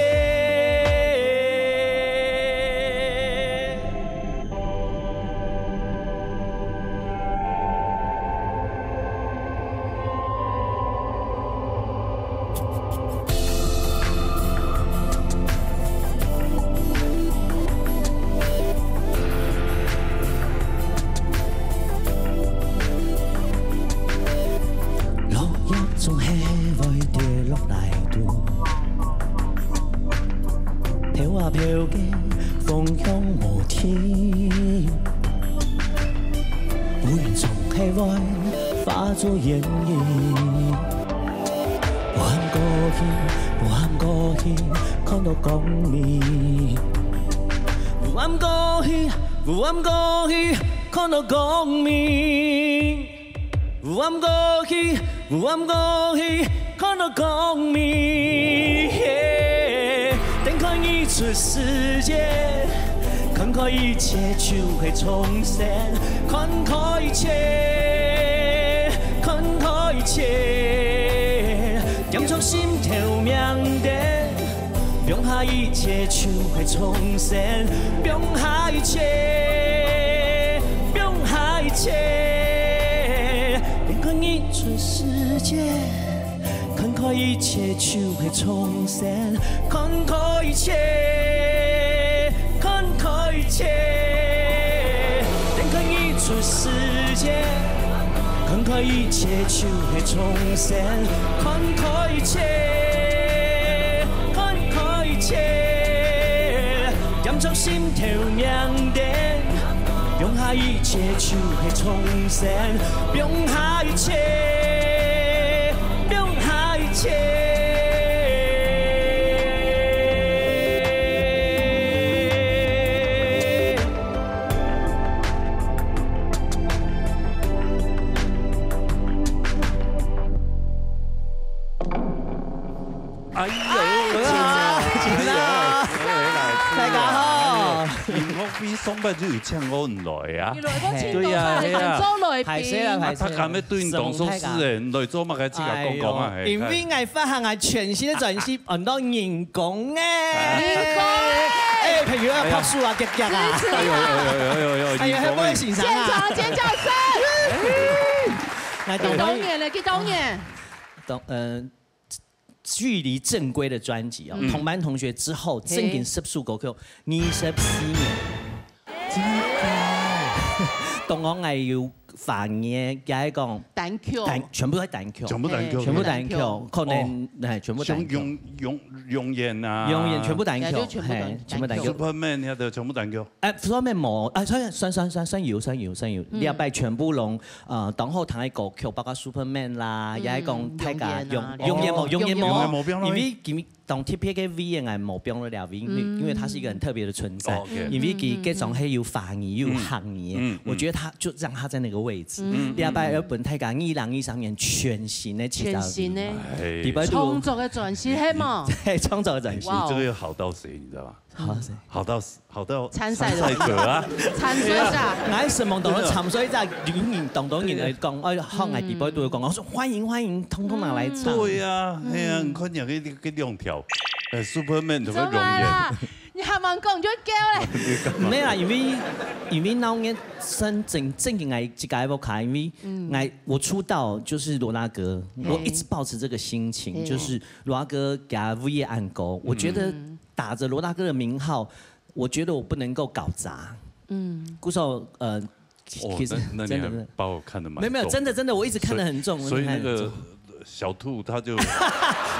落葉總係會跌落泥肚，有原因。有暗过去，有暗过去，看到光明。有暗过去，有暗过去，看到光明。有暗过去，有暗过去，看到光明。Yeah，展开你出世界。 看开一切就会重生，看开一切，看开一切，点着心头明灯，放下一切就会重生，放下一切，放下一切，展开你出世界。 看开一切就会重生，看开一切，看开一切，展开你出世界。看开一切就会重生，看开一切，看开一切，点着心头明灯。 放下一切就会重生，放下一切，放下一切。哎呦，哎，大家好。音乐会上班就有请我毋來啊你。來過青島對呀菜，對呀還做來歹勢啦，賓。歹勢。啊，他敢要對你當做事人，來做麼个自家講講啊？哎呦，因為𠊎發行个全新个專輯，安到人工哎。人工哎。哎，朋友要拍手啊，夾夾啊。支持哎呦哎呦哎呦哎呦，哎呀，還不會欣賞啊。現場尖叫聲。幾多年了？幾多年？懂，嗯，距離正規的專輯哦，同班同學之後，正經十首歌曲，二十四年。當然還有華語，也係講單曲。單，全部都係單曲，全部單曲，全部單曲，可能哎，全部單曲。用用用眼啊，永遠全部單曲，也就全部單嘿，全部單曲。 Superman 遐个全部單曲。哎，Superman無，啊，算算算算算有算有算有，禮拜全部攏，呃，當好聽个歌曲，包括 Superman 啦，也係講大家永永遠無永遠無，因為今日當特別个V N 無放了了，因為因為它是一個很特別的存在，因為佢這種係有華語又有客語，我覺得他就讓他在那個位置。禮拜要分大家二零二三年全新的全新的哎，禮拜創作的專輯，係無？嘿，創作的專輯。哇哦你这个又好到谁，你知道吗？好，好到好到參賽的參賽者啊，參賽者。𠊎係望當多參賽者，有人當多人來講，哎，好，𠊎禮拜都會講，我說歡迎歡迎，通通拿來唱。对呀，哎呀，你看人家个个兩條，呃，Superman 怎么怎麼容颜？啦？你還蠻講就夠了。沒有啦，因為因為鬧熱算正正經𠊎自家个屋下，因為𠊎我出道就是羅大哥，我一直保持這個心情，就是羅大哥加V N 歌，我覺得打着羅大哥的名號，我覺得我不能夠搞砸。嗯，故所呃，哦其實，那那你真的还把我看得蛮沒有沒有，重真的真的，我一直看得很重，所以那个我一直看得很重小兔他就没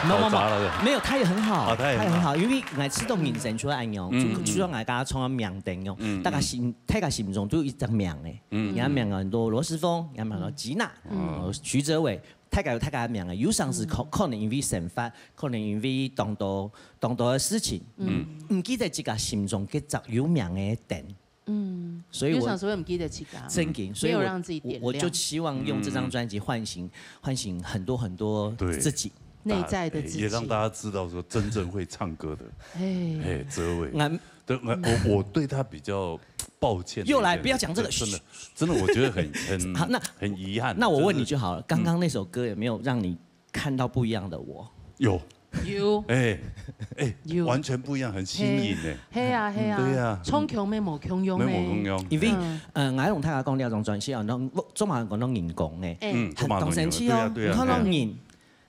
有没有搞砸了。没有，他也很好，啊他也很好他也很好，因為𠊎知道人生出來恁樣，嗯就就像𠊎剛剛唱个名燈樣，嗯大家心大家心中都有一隻名誒，嗯人家名很多羅時豐，人家名很多吉娜，嗯哦，徐哲偉，大家有大家个名誒，有常時可可能因為生活，可能因為當多當多个事情，嗯毋記得自家心中該隻有名个燈，嗯，所以我有常時會毋記得自家。正經，所以我沒有讓自己點亮我我就希望用這張專輯喚醒喚醒很多很多對自己。內在的自己。也让大家知道说真正会唱歌的，嘿，哎，哲伟，俺对，我我我对他比较抱歉的一点。又来，不要讲这个真的真的，我觉得很很好，那很遗憾。那我问你真的就好了，刚刚那首歌有没有让你看到不一样的我？有，有，哎哎，有完全不一样，很新颖哎。係啊係啊，對啊唱腔乜無共樣没咩？有共樣。因為嗯呃，𠊎同大家講這張專輯啊，然後中華人講到人工誒，哎嗯，很中华人當神奇哦。有对啊对啊你看到对啊人，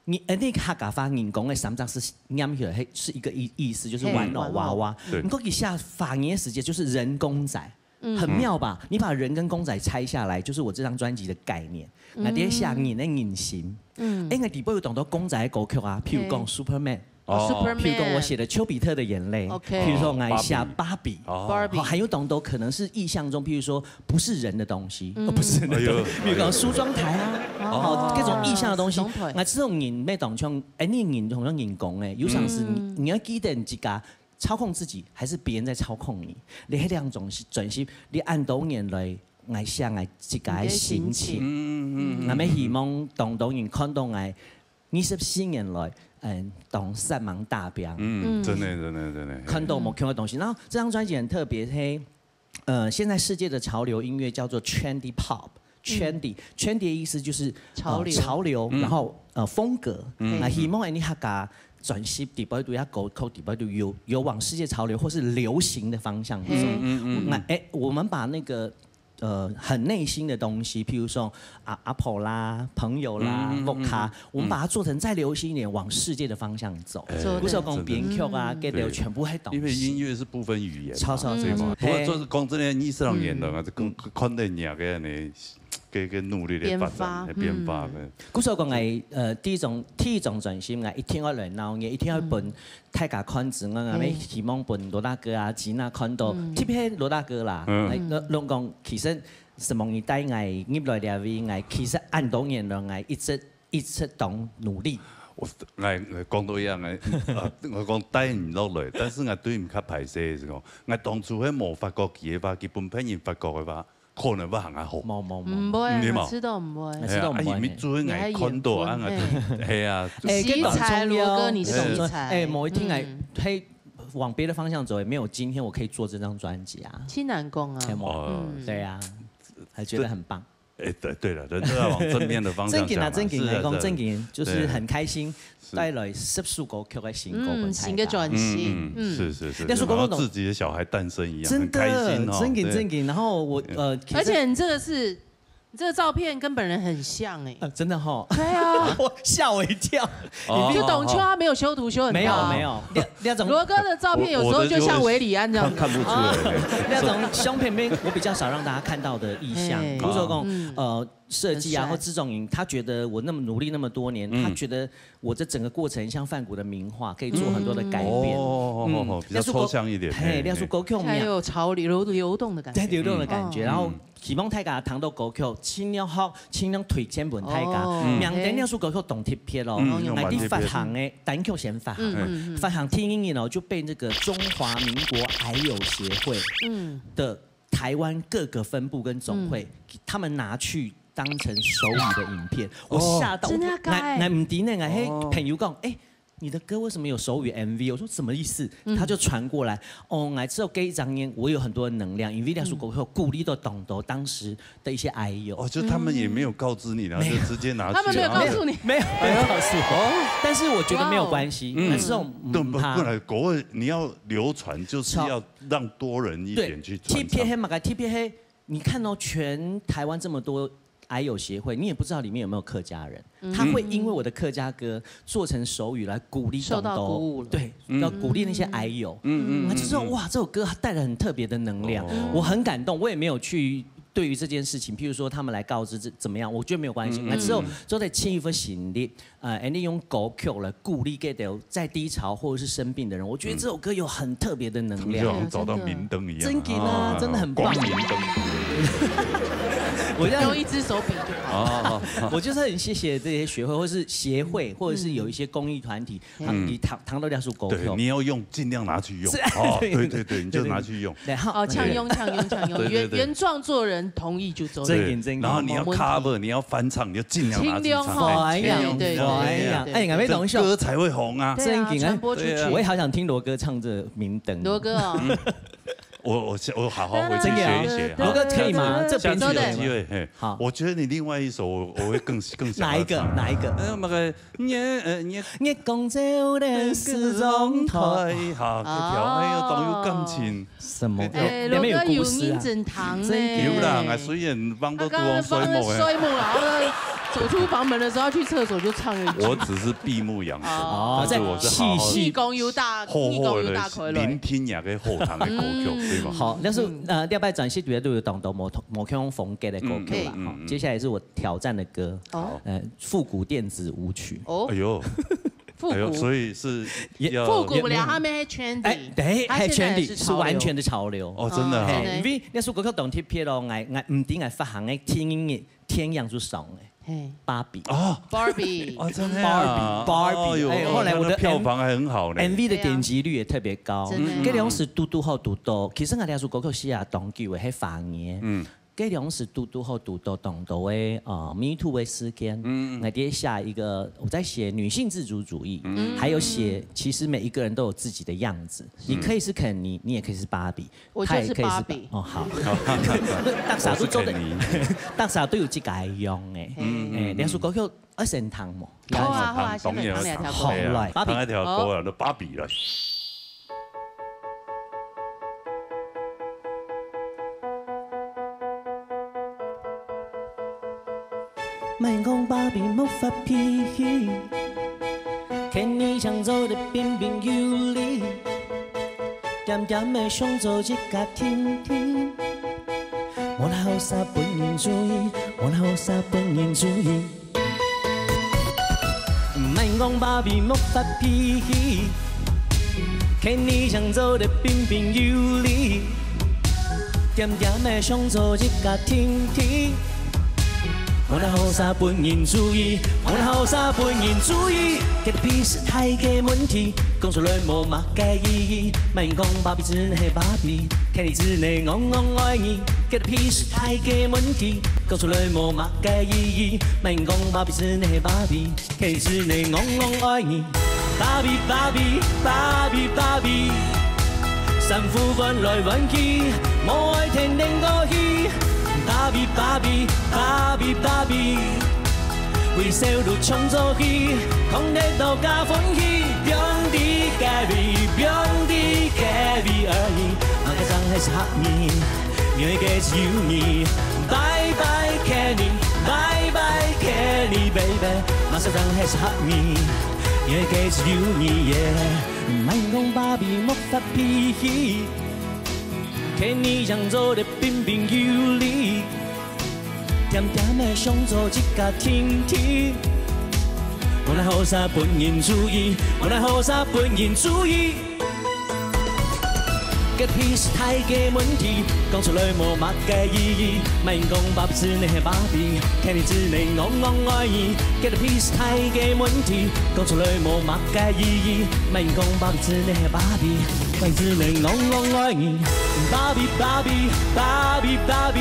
你呃，那客家話人工誒，三隻字唸起來，嘿，是一個意意思，就是嘿玩偶娃娃。玩偶你看一下華語个時節，就是人公仔，嗯很妙吧？你把人跟公仔拆下來，就是我這張專輯的概念。那底下人的人心，嗯哎，𠊎底背有當多公仔个歌曲啊，譬如講嘿 Superman。哦，Superman。譬如講，我寫的《丘比特的眼淚》，OK。譬如說，𠊎寫芭比，芭比。哦。還有當多可能是意象中，譬如說不是人的東西，哦，不是人的東西，哎喲，比如講梳妝台啊，哦，這種意象的東西，梳妝台。𠊎這種人，每當像，哎，你人，好像人講，哎，有常時你，你要記得你自家操控自己，還是別人在操控你？你這兩種是專心，你恁多年來，𠊎寫𠊎自家的心情。嗯，嗯，嗯。𠊎也希望當多人看到𠊎 二十四年來，嗯，當煞猛打拚。嗯，真的，真的，真的。看到無共樣个東西。然後這張專輯很特別，嘿，呃，現在世界的潮流音樂叫做trendy pop。trendy，trendy的意思就是，呃，潮流。潮流，嗯。然後，呃，風格。嗯。那希望你客家專輯底背都要歌曲底背都有，有往世界潮流或是流行的方向走。嗯，嗯，嗯，嗯。那，哎，我們把那個 呃，很內心的東西，譬如說，啊，阿婆啦、朋友啦、嗯，嗯，嗯，屋下，嗯。我們把它做成再流行一點，往世界的方向走。哎，做得。不是講編曲啊，真的。該兜全部係東西。因為音樂是不分語言嘛，超，超，對嘛？超，超。不過就是講真的，二十多年了嘛，嗯。這个，嗯。看到你啊，該呢，該，該努力的發展，變化。變化的。嗯。故所講，哎，呃，第一張，第一張專輯啊，一定要熱鬧，也一定要分 大家看之外，𠊎也希望分羅大哥啊、吉娜看到，特別羅大哥啦，嗯。哎，攏，攏講，其實承蒙你帶𠊎入來這位，𠊎其實恁多年來，𠊎一直，一直當努力。𠊎，𠊎，𠊎講到一樣个，啊，𠊎講帶你落來，但是𠊎對你較歹勢个係講，𠊎當初係無發覺佢个話，佢分別人發覺个話， 可能會還較好。無，無，無。毋會啊，你嘛？𠊎試著毋會。𠊎試著毋會呢。哎呀，啊，因為做𠊎看到啊，你還緣分，𠊎就，係啊，就哎，奇才，羅哥，你是奇才。哎，某一天來，嗯。嘿，往別的方向走，也沒有今天我可以做這張專輯啊。真難講啊。哎，無，哦。嗯。對啊，還覺得很棒。哎，對，對了，人都要往正面的方向想嘛。正經啊，正經來講，是啊，是啊。正經就是很開心。對。 帶來十首歌曲个新歌分大家。嗯，新个專輯。嗯，嗯，嗯。是，是，是，那時候就好像自己的小孩誕生一樣，真的，很開心哦，正經，對。正經。然後我，呃，其實而且你這個是，你這個照片跟本人很像欸。呃，真的吼。對啊。我嚇我一跳。哦。你就懂秋花沒有修圖修很高。沒有，沒有。那，那種羅哥的照片有時候就像韋禮安這樣子。我，我的就看，看不出來。啊。那種相片面，我比較少讓大家看到的意象。嘿。比如說講，嗯。呃， 設計啊，很帥。或製作人，他覺得我那麼努力那麼多年，嗯。他覺得我這整個過程像梵谷的名畫，可以做很多的改變。嗯。哦，哦，哦，嗯。哦，比較抽象一點。嘿，嘿，嘿。那時候歌曲名，還有潮流，流動的感覺。對，流動的感覺。嗯。然後希望大家聽到歌曲，盡量好，盡量推薦分大家。哦。嗯。名單那首歌曲當特別咯，嗯，還係發行个，單曲先發行。嗯，嗯，嗯。發行第一日哦，就被那個中華民國癌友協會，嗯。的 台灣各個分部跟總會，嗯。他們拿去當成手語的影片，我嚇到，哦。真的假的？𠊎，𠊎毋知呢，𠊎，嘿，哦。朋友講，欸，你的歌為什麼有手語M V？我說什麼意思？嗯。他就傳過來，哦，𠊎知道這一張年，我有很多的能量，因為那首歌有鼓勵到當多當時的一些癌友。哦，就他們也沒有告知你，然後就直接拿去了。嗯。他們沒有告訴你。沒有，沒有告訴我。哦。但是我覺得沒有關係，哇哦。嗯。那時候，嗯，對，不，他不然，國外你要流傳，就是要讓多人一點去傳唱。對，特別黑嘛，特別黑。 你看哦，全台灣這麼多癌友協會，你也不知道裡面有沒有客家人。嗯。他會因為我的客家歌做成手語來鼓勵受到鼓舞了。當多，對，嗯。要鼓勵那些癌友。嗯，嗯，嗯，嗯。他就說，哇，這首歌帶來很特別的能量，哦。我很感動。我也沒有去對於這件事情，譬如說他們來告知這怎麼樣，我覺得沒有關係。嗯，嗯，嗯。那之後，之後再盡一份心力， 呃，恁樣用歌曲來鼓勵該兜在低潮或者是生病的人，我覺得這首歌有很特別的能量。嗯。就好像找到明燈一樣。真的啊，啊，真的很棒。光明燈。我這樣用一隻手比就好。哦，哦，哦。我就是很謝謝這些學會，或是協會，或者是有一些公益團體，嗯。啊，你談，談到這首歌曲。對，你要用，盡量拿去用。是。哦，對，對，對，你就拿去用。對，好。哦，搶用，搶用，搶用。對，對，對。原，原創作人同意就做。正經，正經。對，然後你要cover，你要翻唱，你要盡量拿去唱。盡量吼，哎，盡量，對，對，對，對，對。哎，𠊎也同意。這歌才會紅啊。對啊，正經啊，傳播出去。對啊。我也好想聽羅哥唱這明燈。羅哥哦。嗯。我，我，我好好回去學一學。真的啊？羅哥可以嗎？這編曲有機會，嘿。好。我覺得你另外一首，我，我會更，更想要唱。哪一個？哪一個？呃，那個 月，呃，月，月光照亮梳妝台。哈，該條，哎喲，當有感情。什麼？該條。哎，那邊有故事啊。羅哥有認真聽呢。真的。有啦，啊，雖然放到都往睡目的。啊，剛剛睡目了，然後走出房門的時候要去廁所就唱了一句。我只是閉目養神，哦。但是我是好好，在細細。耳公有打，耳公有打開了。厚厚的聆聽那個後堂的歌曲，嗯。對嗎？好，但是，嗯。呃，這擺專輯裡面都有當多無同，無共風格的歌曲啦，嗯。哈。嗯，嗯，嗯。接下來是我挑戰的歌，哦。呃，復古電子舞曲。哦。哎喲。復古。哎呦，所以是也要復古了，他們還trendy，哎，對，還trendy，他現在也是潮流。是完全的潮流。哦，真的哈。哎，真的。因為那首歌曲當特別咯，𠊎，𠊎毋知𠊎發行的天音樂，天陽就上的，嘿。芭比。哦。Barbie。哦，真的啊。Barbie，Barbie。哦，有，哎，後來我的那票房還很好呢。M-，MV的點擊率也特別高。對啊。真的。該當時堵堵好堵到，其實𠊎這首歌曲寫啊當久的，係八年。嗯。 該當時堵堵好堵到當多个，呃，Me Too个事件。嗯。𠊎在寫一個，我在寫女性自主主義，嗯。還有寫其實每一個人都有自己的樣子。嗯。你可以是肯尼，你也可以是芭比，我就是芭比。他也可以是芭-，哦，好。大家都做得，我是肯尼。大家都有自家个樣欸。嗯，嗯，哎，嗯。連首歌曲愛先聽無？好啊，好啊，當然要先來聽，聽一下。好，來，芭比。聽一條歌啊，好。就芭比了。 莫講芭比無發脾氣，肯尼想做得彬彬有禮，恬恬仔想做一家定定。無哪好煞分人注意，無哪好煞分人注意。 莫講芭比無發脾氣，肯尼想做得彬彬有禮，恬恬仔想做一家定定。無哪好煞分人注意，無哪好煞分人注意，該个屁事大个問題，講出來無麼个意義。莫講芭比只能係芭比，肯尼只能戇戇愛你，該个屁事大个問題，講出來無麼个意義。莫講芭比只能係芭比， 肯尼只能戇戇愛你。芭比，芭比，芭比，芭比，衫褲換來換去，無愛天天過去。芭比，芭比，芭比，芭比，為笑到唱做戲，講得到假歡喜。放佇隔壁，放佇隔壁而已，麼个正係合意。 你个自由你，bye bye Kenny，bye bye Kenny baby，馬上當係合意。你个自由你耶，莫講芭比莫發脾氣，肯尼想做得彬彬有禮，恬恬仔想做一家定定。無哪好煞分人注意，無哪好煞分人注意。 該屁事大个問題，講出來無麼个意義。莫講芭比只能係芭比，肯尼只能戇戇愛你。該屁事大个問題，講出來無麼个意義。莫講芭比只能係芭比，芭比只能戇戇愛你。芭比，芭比，芭比，芭比，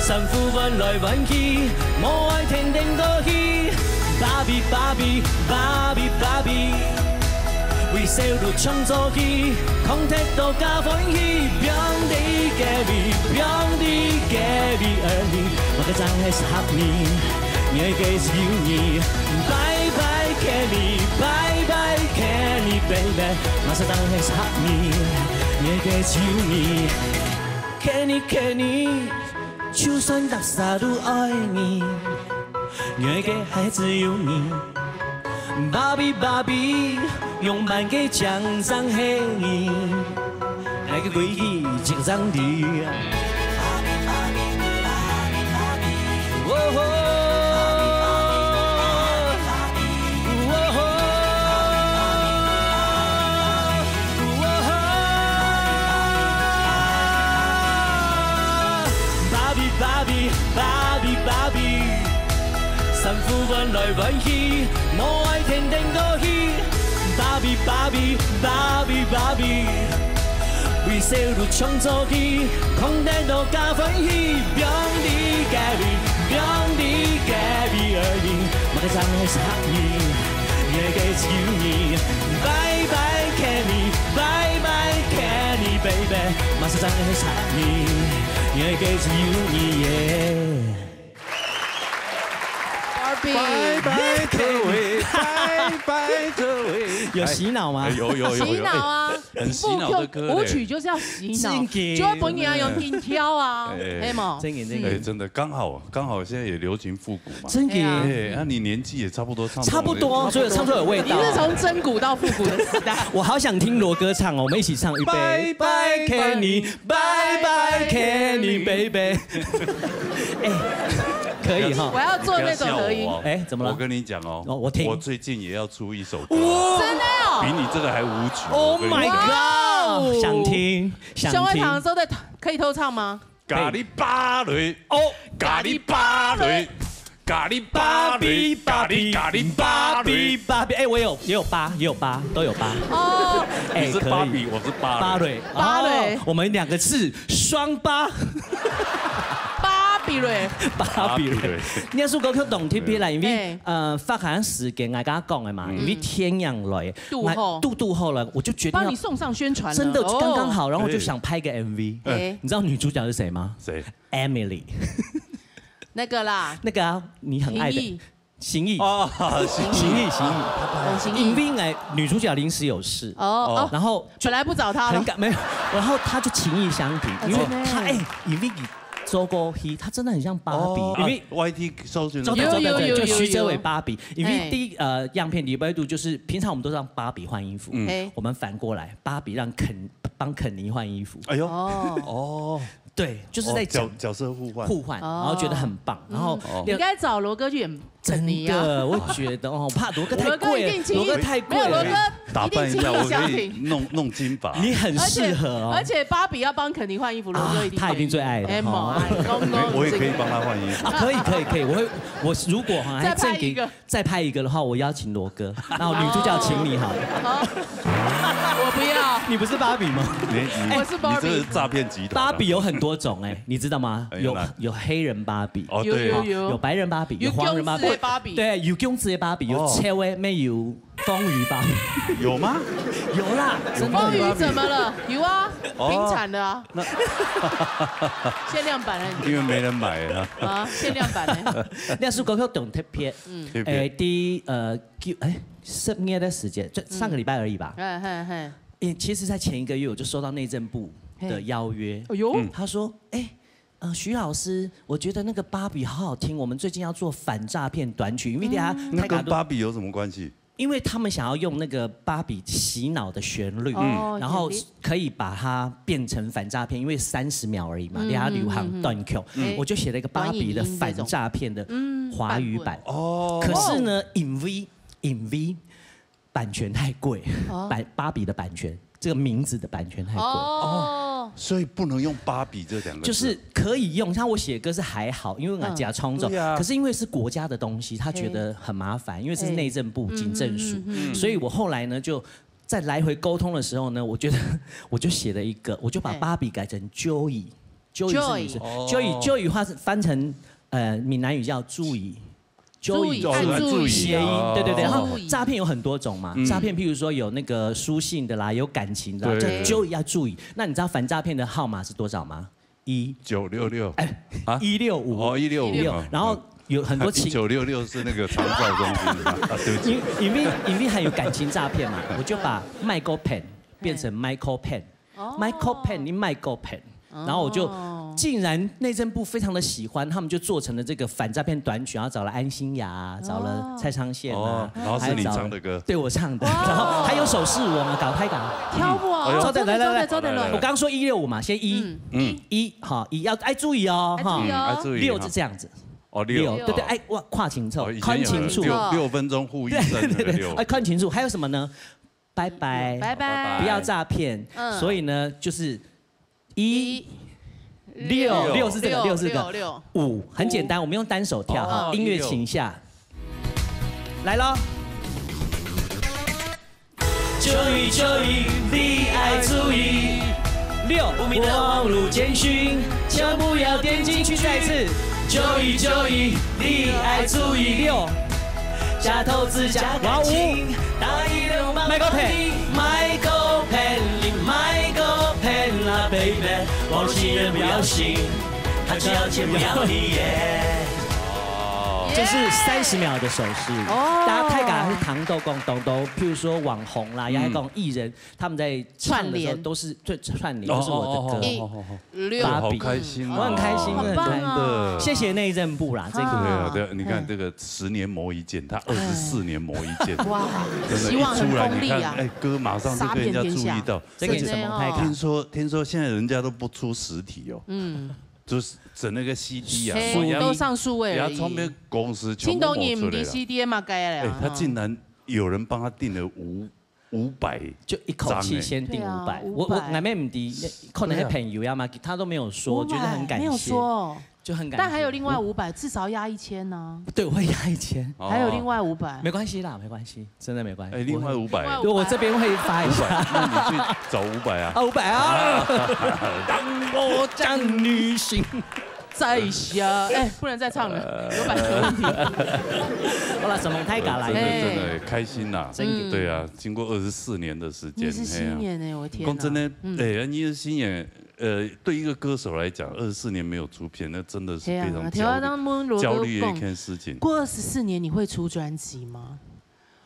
衫褲換來換去，無愛天天過去。芭比，芭比，芭比，芭比， 為笑到唱做戲，講得到假歡喜。放佇隔壁，放佇隔壁而已，麼个正係合意。你个自由你，bye bye Kenny，bye bye Kenny baby，馬上當係合意。你个自由你，Kenny，Kenny，就算大家都愛你，你个還只有你。 芭比，芭比，用慢个掌聲嘿你，來个規矩掌聲你。喔吼，喔吼，喔吼。 芭比，芭比，芭比，芭比，衫褲換來換去，無愛天天過去。芭比，芭比，芭比，芭比，為笑到唱做戲，講得到假歡喜。放佇隔壁，放佇隔壁而已，麼个正係合意。你个自由你，bye bye Kenny，bye bye Kenny baby，馬上正係合意。你个自由你耶。 Barbie。Bye bye各位，bye bye各位。有洗腦嗎？哎，有，有，有，有，洗腦啊。哎，很洗腦的歌嘞。舞曲就是要洗腦，真的。就會分人用心跳啊，哎，係無？真的，真的。哎，真的，剛好，剛好現在也流行復古嘛。真的啊。哎，那你年紀也差不多，唱這種類型。差不多，所以唱出有味道。你是從真古到復古的時代。我好想聽羅哥唱哦，我們一起唱，預備。Bye bye Kenny，bye bye Kenny baby。哎，可以哈。我要做那种合音。你不要笑我哦。哎，怎么了？我跟你讲哦，哦，我听。我最近也要出一首歌，真的哦。比你这个还无趣，Oh my god！我跟你讲。哇哦。想听，想听。小外堂说的可以偷唱吗？咖喱芭蕾，哦，咖喱芭蕾，咖喱芭蕾，芭比，芭比，芭比，芭比。哎，我有，也有芭，也有芭，都有芭。哦。哎，你是芭比，可以。我是芭蕾。芭蕾，芭蕾。哦，我们两个是双芭。芭比蕾。芭比蕾。芭比蕾。那首歌曲当特别啦，因为，哎。呃，发行时间，我刚刚讲的嘛，嗯。因为天阳来，堵好。那堵堵好了，我就决定要帮你送上宣传了。真的，刚刚好，哦。然后我就想拍个M V。哎。你知道女主角是谁吗？谁？Emily。那个啦。那个啊，你很爱的。邢毅。邢毅。哦，邢毅。邢毅，邢毅。哦，邢毅。因为呢，女主角临时有事。哦，哦。然后就本来不找她了。很感，没有，然后她就情意相挺，哦，因为她，真的。哎，因为你做过戏，她真的很像芭比，哦，因为啊，Y T搜寻得到。有，有，有，有，就徐哲伟芭比，因为第一，哎。呃，样片礼拜度就是平常我们都让芭比换衣服，嗯。哎。我们反过来，芭比让肯，帮肯尼换衣服。哎呦。哦。哦。对，就是在讲哦，角，角色互换。互换，哦。然后觉得很棒，然后嗯。哦。你应该找罗哥去演肯尼啊。真的，我觉得哦，怕罗哥太贵了，罗哥一定情意，罗哥太贵了。没有，罗哥一定情意相挺。打扮一下，我可以弄，弄金发。你很适合哦。而且，而且芭比要帮肯尼换衣服，罗哥一定愿意。啊，他一定最爱的，哎，哦。妈呀，公公我也可以帮他换衣服。啊，可以，可以，可以，我会，我如果哈，再拍一个。还赠给 再拍一个的话，我邀请罗哥，那我女主角请你好了。好。我不要。你不是芭比吗？你，你，我是芭比。你这是诈骗集团啊。芭比有很多种哎，你知道吗？哎，有，有哪？有黑人芭比。哦，有，对。有，有。有白人芭比，有黄人芭比。有公子的芭比。对，有公子的芭比，有哦。刺猬，没有丰腴芭比。有吗？有啦，真的。丰腴怎么了？有啊，哦。平产的啊。那限量版的，你知道吗？因为没人买了。啊，限量版的。那首歌曲当特别。嗯。特别。哎，第，呃，九，哎，十月的时间，就上个礼拜而已吧。嗯。哎，嘿，嘿。因为其实在前一个月我就收到内政部的邀约。嘿。哎呦。嗯。他说，哎，呃，徐老师，我觉得那个芭比好好听，我们最近要做反诈骗短曲，因为大家，嗯。那跟芭比有什么关系？因为他们想要用那个芭比洗脑的旋律，哦，然后旋律。可以把它变成反诈骗，因为三十秒而已嘛，嗯，你要流行短曲，嗯，嗯，嗯。我就写了一个芭比的反诈骗的华语版。短影音那种。嗯，版本。哦。可是呢，因为，因为版权太贵，哦。版，芭比的版权，这个名字的版权太贵。哦。所以不能用芭比这两个字。就是可以用，像我写歌是还好，因为我自家创作，嗯。对啊。可是因为是国家的东西，他觉得很麻烦，因为这是内政部警政署，嗯，嗯，嗯，嗯。所以我后来呢，就在来回沟通的时候呢，我觉得我就写了一个，我就把芭比改成Joy，Joy是女生，Joy。哦。Joy，Joy话是翻成，呃，闽南语叫注意。注意，注意，爱注意。谐音，哦。对，对，对。然后诈骗有很多种嘛，嗯。诈骗譬如说有那个书信的啦，有感情的啦，对。叫注意，要注意。那你知道反诈骗的号码是多少吗？一。九六六。哎，啊？一六五。哦，一六五。一六，嗯。然后有很多情，九六六是那个长照中心的吗？啊，对不起。因，因为，因为还有感情诈骗嘛，我就把Michael Pen变成Michael Pen。哦。Michael Pen，你Michael Pen。 然后我就，哦。竟然内政部非常的喜欢，他们就做成了这个反诈骗短曲，然后找了安心亚啊，找了蔡昌宪啊，哦，然后是你唱的歌。还找了，对，我唱的，哇。然后还有手势舞啊，搞太搞。跳舞啊，哎呦。哦，真的，来，来，来，真的，真的。我刚刚说一六五嘛，先一，嗯。嗯。一，好，一，要，哎，注意哦，哈。哎，注意哦。嗯，哎，注意，六是这样子。哦，六。六，对，对，哎，哇，跨情奏，哦，以前有看清楚。六，六分钟呼一声，对，对，对，对，那个六。哎，看清楚，还有什么呢？ 拜拜，拜拜。不要诈骗。嗯。所以呢，就是一，一，六，六，六是这个，六，六是这个。六，六。五，很简单，五。我们用单手跳哈，哦，音乐请下。一六。来咯。注意，注意，你爱注意。六，不明的网络简讯，千万不要点进去。再一次。注意，注意，你爱注意。六。 假投资、假感情，哇哦。大一流氓。Michael Pen。Michael Pen，你Michael Pen啦，baby，网络情人不要信，他只要钱不要你耶。哦。就是三十秒的手势，哦。大家太敢是糖豆公东东，譬如说网红啦，嗯。也还讲艺人，他们在唱的时候串联。都是，对，串联，哦，就是我的歌。哦，哦，哦，哦。 六。芭比。好开心哦。我很开心，哦，很棒哦。真的。谢谢内政部啦，这个。对啊，对啊，你看这个十年磨一剑，他二十四年磨一剑。哇，真的，希望很一出来，功利啊。你看，哎，歌马上就被人家注意到。撒遍天下。这个也是蒙太卡。而且听说，听说现在人家都不出实体哦。嗯。就是整那个 C D 啊，嘿，我也都上数位而已。人家唱片公司全部没有出来了。青铜影毋知 C D 嘛，该了。哎，他竟然有人帮他订了五五百，就一口气先订五百。张哎。我我俺妹唔知，可能是朋友呀嘛，他都没有说，我觉得很感谢，没有说，就很感谢。但还有另外五百，至少压一千呢。对，我会压一千。还有另外五百，没关系啦，没关系，真的没关系。哎，另外五百，对，我这边会发一下。那你去找五百啊。啊，五百啊！当我将女性。再一下，哎，不能再唱了，有版权问题。好了，沈蒙大家来，真的真的开心呐，真的对啊，经过二十四年的时间，你是新年呢，我天哪！讲真的，哎，你是新年，呃，对一个歌手来讲，二十四年没有出片，那真的是非常焦虑焦虑的一件事情。过二十四年你会出专辑吗？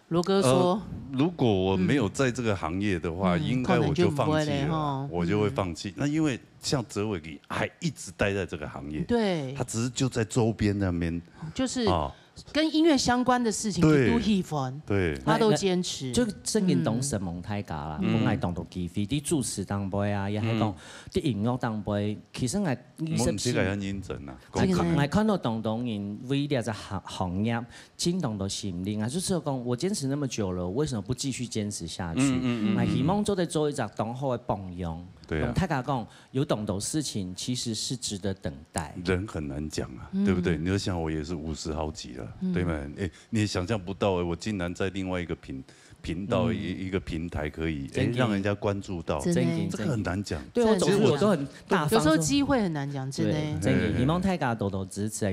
罗哥说，如果我没有在这个行业的话，应该我就放弃了，我就会放弃。那因为像哲伟，你还一直待在这个行业，对，他只是就在周边那边，就是跟音乐相关的事情，都喜欢，对，他都坚持。就正经懂沈蒙大家啦，本来懂懂 K T V，在主持当中啊，也系讲在音乐当中，其实我我们这个要认真啊，我看到当多人为了这行行业。 真当多心力啊，就是讲我坚持那么久了，我为什么不继续坚持下去？嗯嗯嗯。那希望做得做一个当好的榜样，对啊。大家讲有当多事情其实是值得等待。人很难讲啊，对不对？你就想我也是五十好几了，对吗？哎，你也想象不到哎，我竟然在另外一个平平道一一个平台可以哎让人家关注到，真的，这个很难讲。对我总是我都很大方，有时候机会很难讲，真的。真的，希望大家多多支持，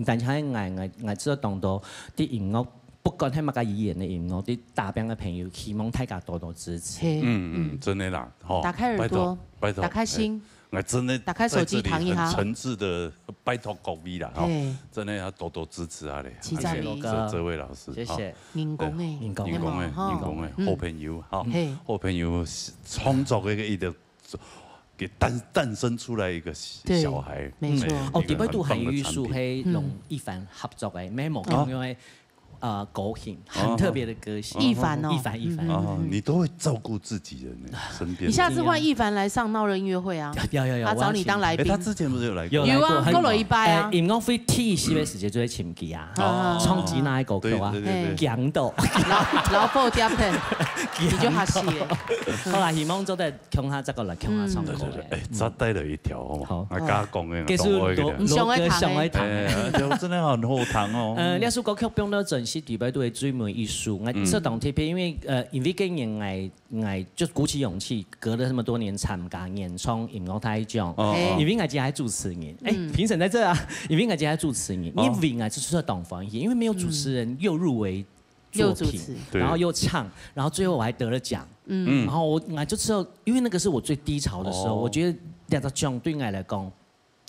但是我我我知道当多的音乐。 不管係麼个語言的音樂，對打拼的朋友，希望大家多多支持。嗯嗯，真的啦，吼，打開耳朵，拜託，打開心，哎，真的，打開手機聽一下，誠摯的拜託各位啦，吼，真的要多多支持啊嘞，謝謝你，這這位老師，謝謝，人講的，人講的，人講的，好朋友，哈，好朋友創作的一個一個。 給誕誕生出來一個小孩，沒錯。哦，底背都還有一首係同一凡合作个，沒有用个，呃，歌型，很特別的歌型。一凡哦，一凡一凡。哦，你都會照顧自己人呢，身邊。你下次換一凡來上鬧熱音樂會啊，要要要，他找你當來賓。他之前不是有來過？有啊，過了一擺啊。音樂會第一時个時間就會請佢啊，唱吉他个歌曲啊，對對對，強到，老老破家配，你就哈西耶。好啦，希望做得 共下再過來，共下唱歌。哎，再帶了一條，好嘛？啊，加講个，其實羅哥上愛聽，哎，真的很好聽哦。呃，這首歌曲放到專輯底背都係最尾一首，𠊎這當特別，因為呃，因為今年𠊎𠊎就鼓起勇氣，隔了那麼多年參加原創音樂大獎，因為𠊎自家係主持人，哎，評審在這啊，因為𠊎自家係主持人，因為𠊎就是當歡喜，因為沒有主持人又入圍。 作品，然後又唱，然後最後我還得了獎，嗯，然後我，我就知道，因為那個是我最低潮的時候，我覺得那個獎對我來講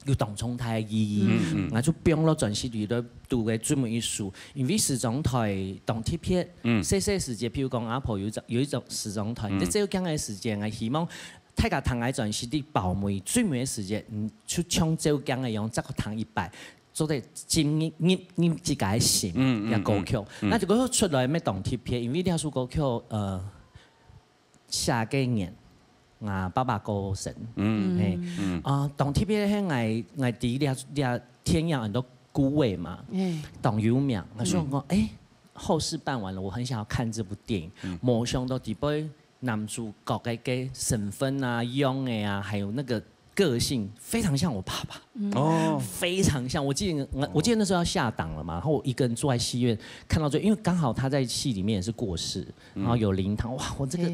有當重大的意義，嗯，然後就放到專輯裡頭，都會這麼一首，因為時裝台當特別，嗯，細細時節，譬如講阿婆有一張有一張時裝台，在這樣的時間，我希望大家聽𠊎專輯的包尾，最尾的時間，嗯，就像這樣的樣，再聽一擺。 做得進入入入自家个心，嗯，也歌曲。那這個出來乜當特別，因為這首歌曲，呃，寫个人，啊，爸爸過身，嗯，嘿，啊，當特別係𠊎𠊎知這這天涯很多孤味嘛，當有名，𠊎想講，哎，後事辦完了，我很想要看這部電影，無想到底背男主角个个身份啊、樣个啊，還有那個 個性非常像我爸爸，哦，非常像。我記得我我記得那時候要下檔了嘛，然後我一個人坐在戲院看到最，因為剛好他在戲裡面也是過世，然後有靈堂，哇，我這個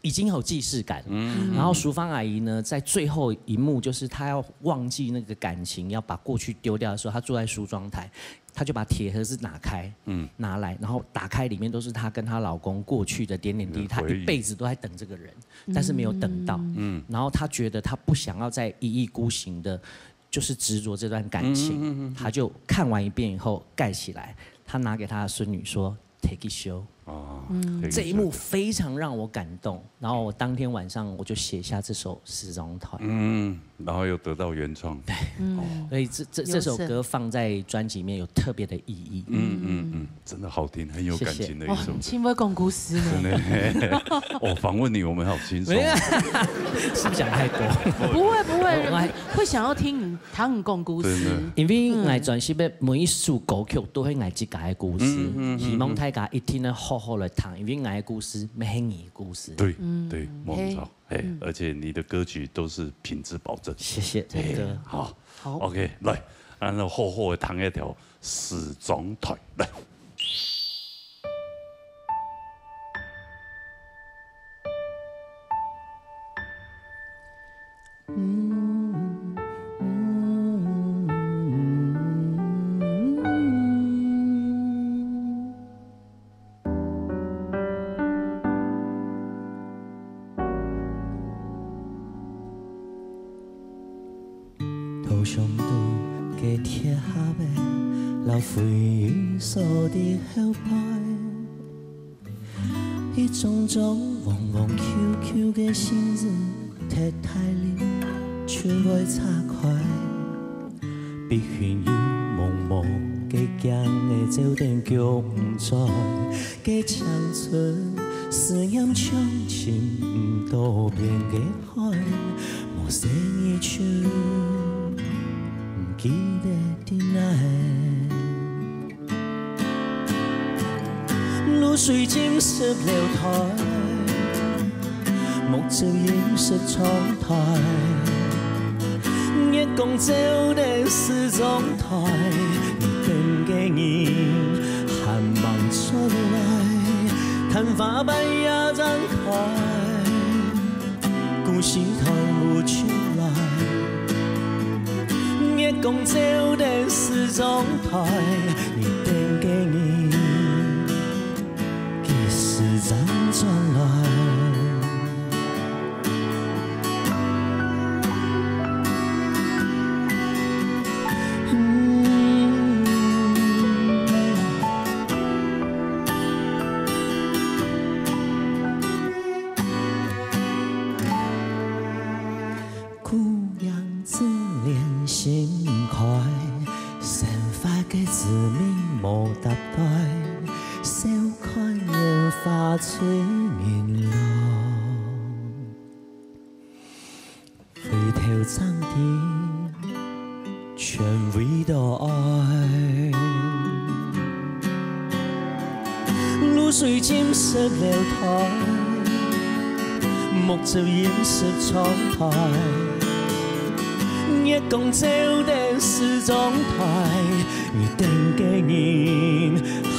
已經有既視感了。然後淑芳阿姨呢，在最後一幕，就是她要忘記那個感情，要把過去丟掉的時候，她坐在梳妝台，她就把鐵盒子拿開，嗯，拿來，然後打開，裡面都是她跟她老公過去的點點滴滴，她一輩子都在等這個人。 但是沒有等到，嗯，然後她覺得她不想要再一意孤行的，就是執著這段感情，她就看完一遍以後蓋起來，她拿給她的孫女說：「Take it show。」啊，嗯，这一幕非常让我感动，然后我当天晚上我就写下这首《時鐘台》。嗯，然后又得到原创。对，所以这这这首歌放在专辑里面有特别的意义。嗯嗯嗯，真的好听，很有感情的一首歌。哇，真会讲故事呢。真的，我访问你，我们好轻松。没有，是不是讲太多？不会不会，我还会想要听你，听你讲故事。真的。因为我专辑的每一首歌曲都会有自家的故事，嗯嗯嗯嗯，希望大家一定要好好的听，因为我的故事，没你的故事。对，嗯，对，没错。 哎，而且你的歌曲都是品质保证。谢谢，哎，哥。好，好。OK，来，那好好的弹一条《时钟台》，来。头上个铁盒仔，老灰色的后背，一张张黄黄旧旧的信纸，忒大力就会拆开。 比云煙茫茫个鏡仔照等降在个青春，思念像尋毋到邊个海，無細義就毋記得在哪。露水浸濕了台， 目汁淹濕窗台，月光照等時鐘台，你等个人還吂出來，天花板也張開，孤星看毋出來。月光照等時鐘台，你等个人 幾時正轉來？孤影自憐心開，生活个滋味無搭配，笑看煙花醉人郎。回頭正知，全為著愛。 露水浸濕了台，目汁淹濕窗台。月光照等時鐘台，你等个人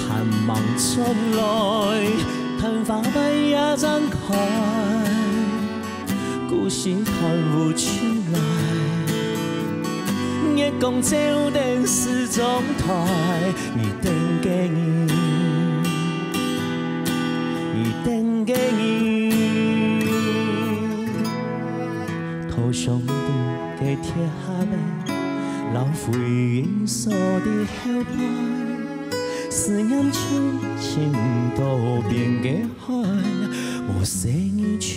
還吂出來，天花板也張開。 孤星看毋出來，月光照等時鐘台，你等个人，你等个人。頭上个鐵盒仔，老灰煙鎖在後背，思念像尋毋到邊个 海，無細義就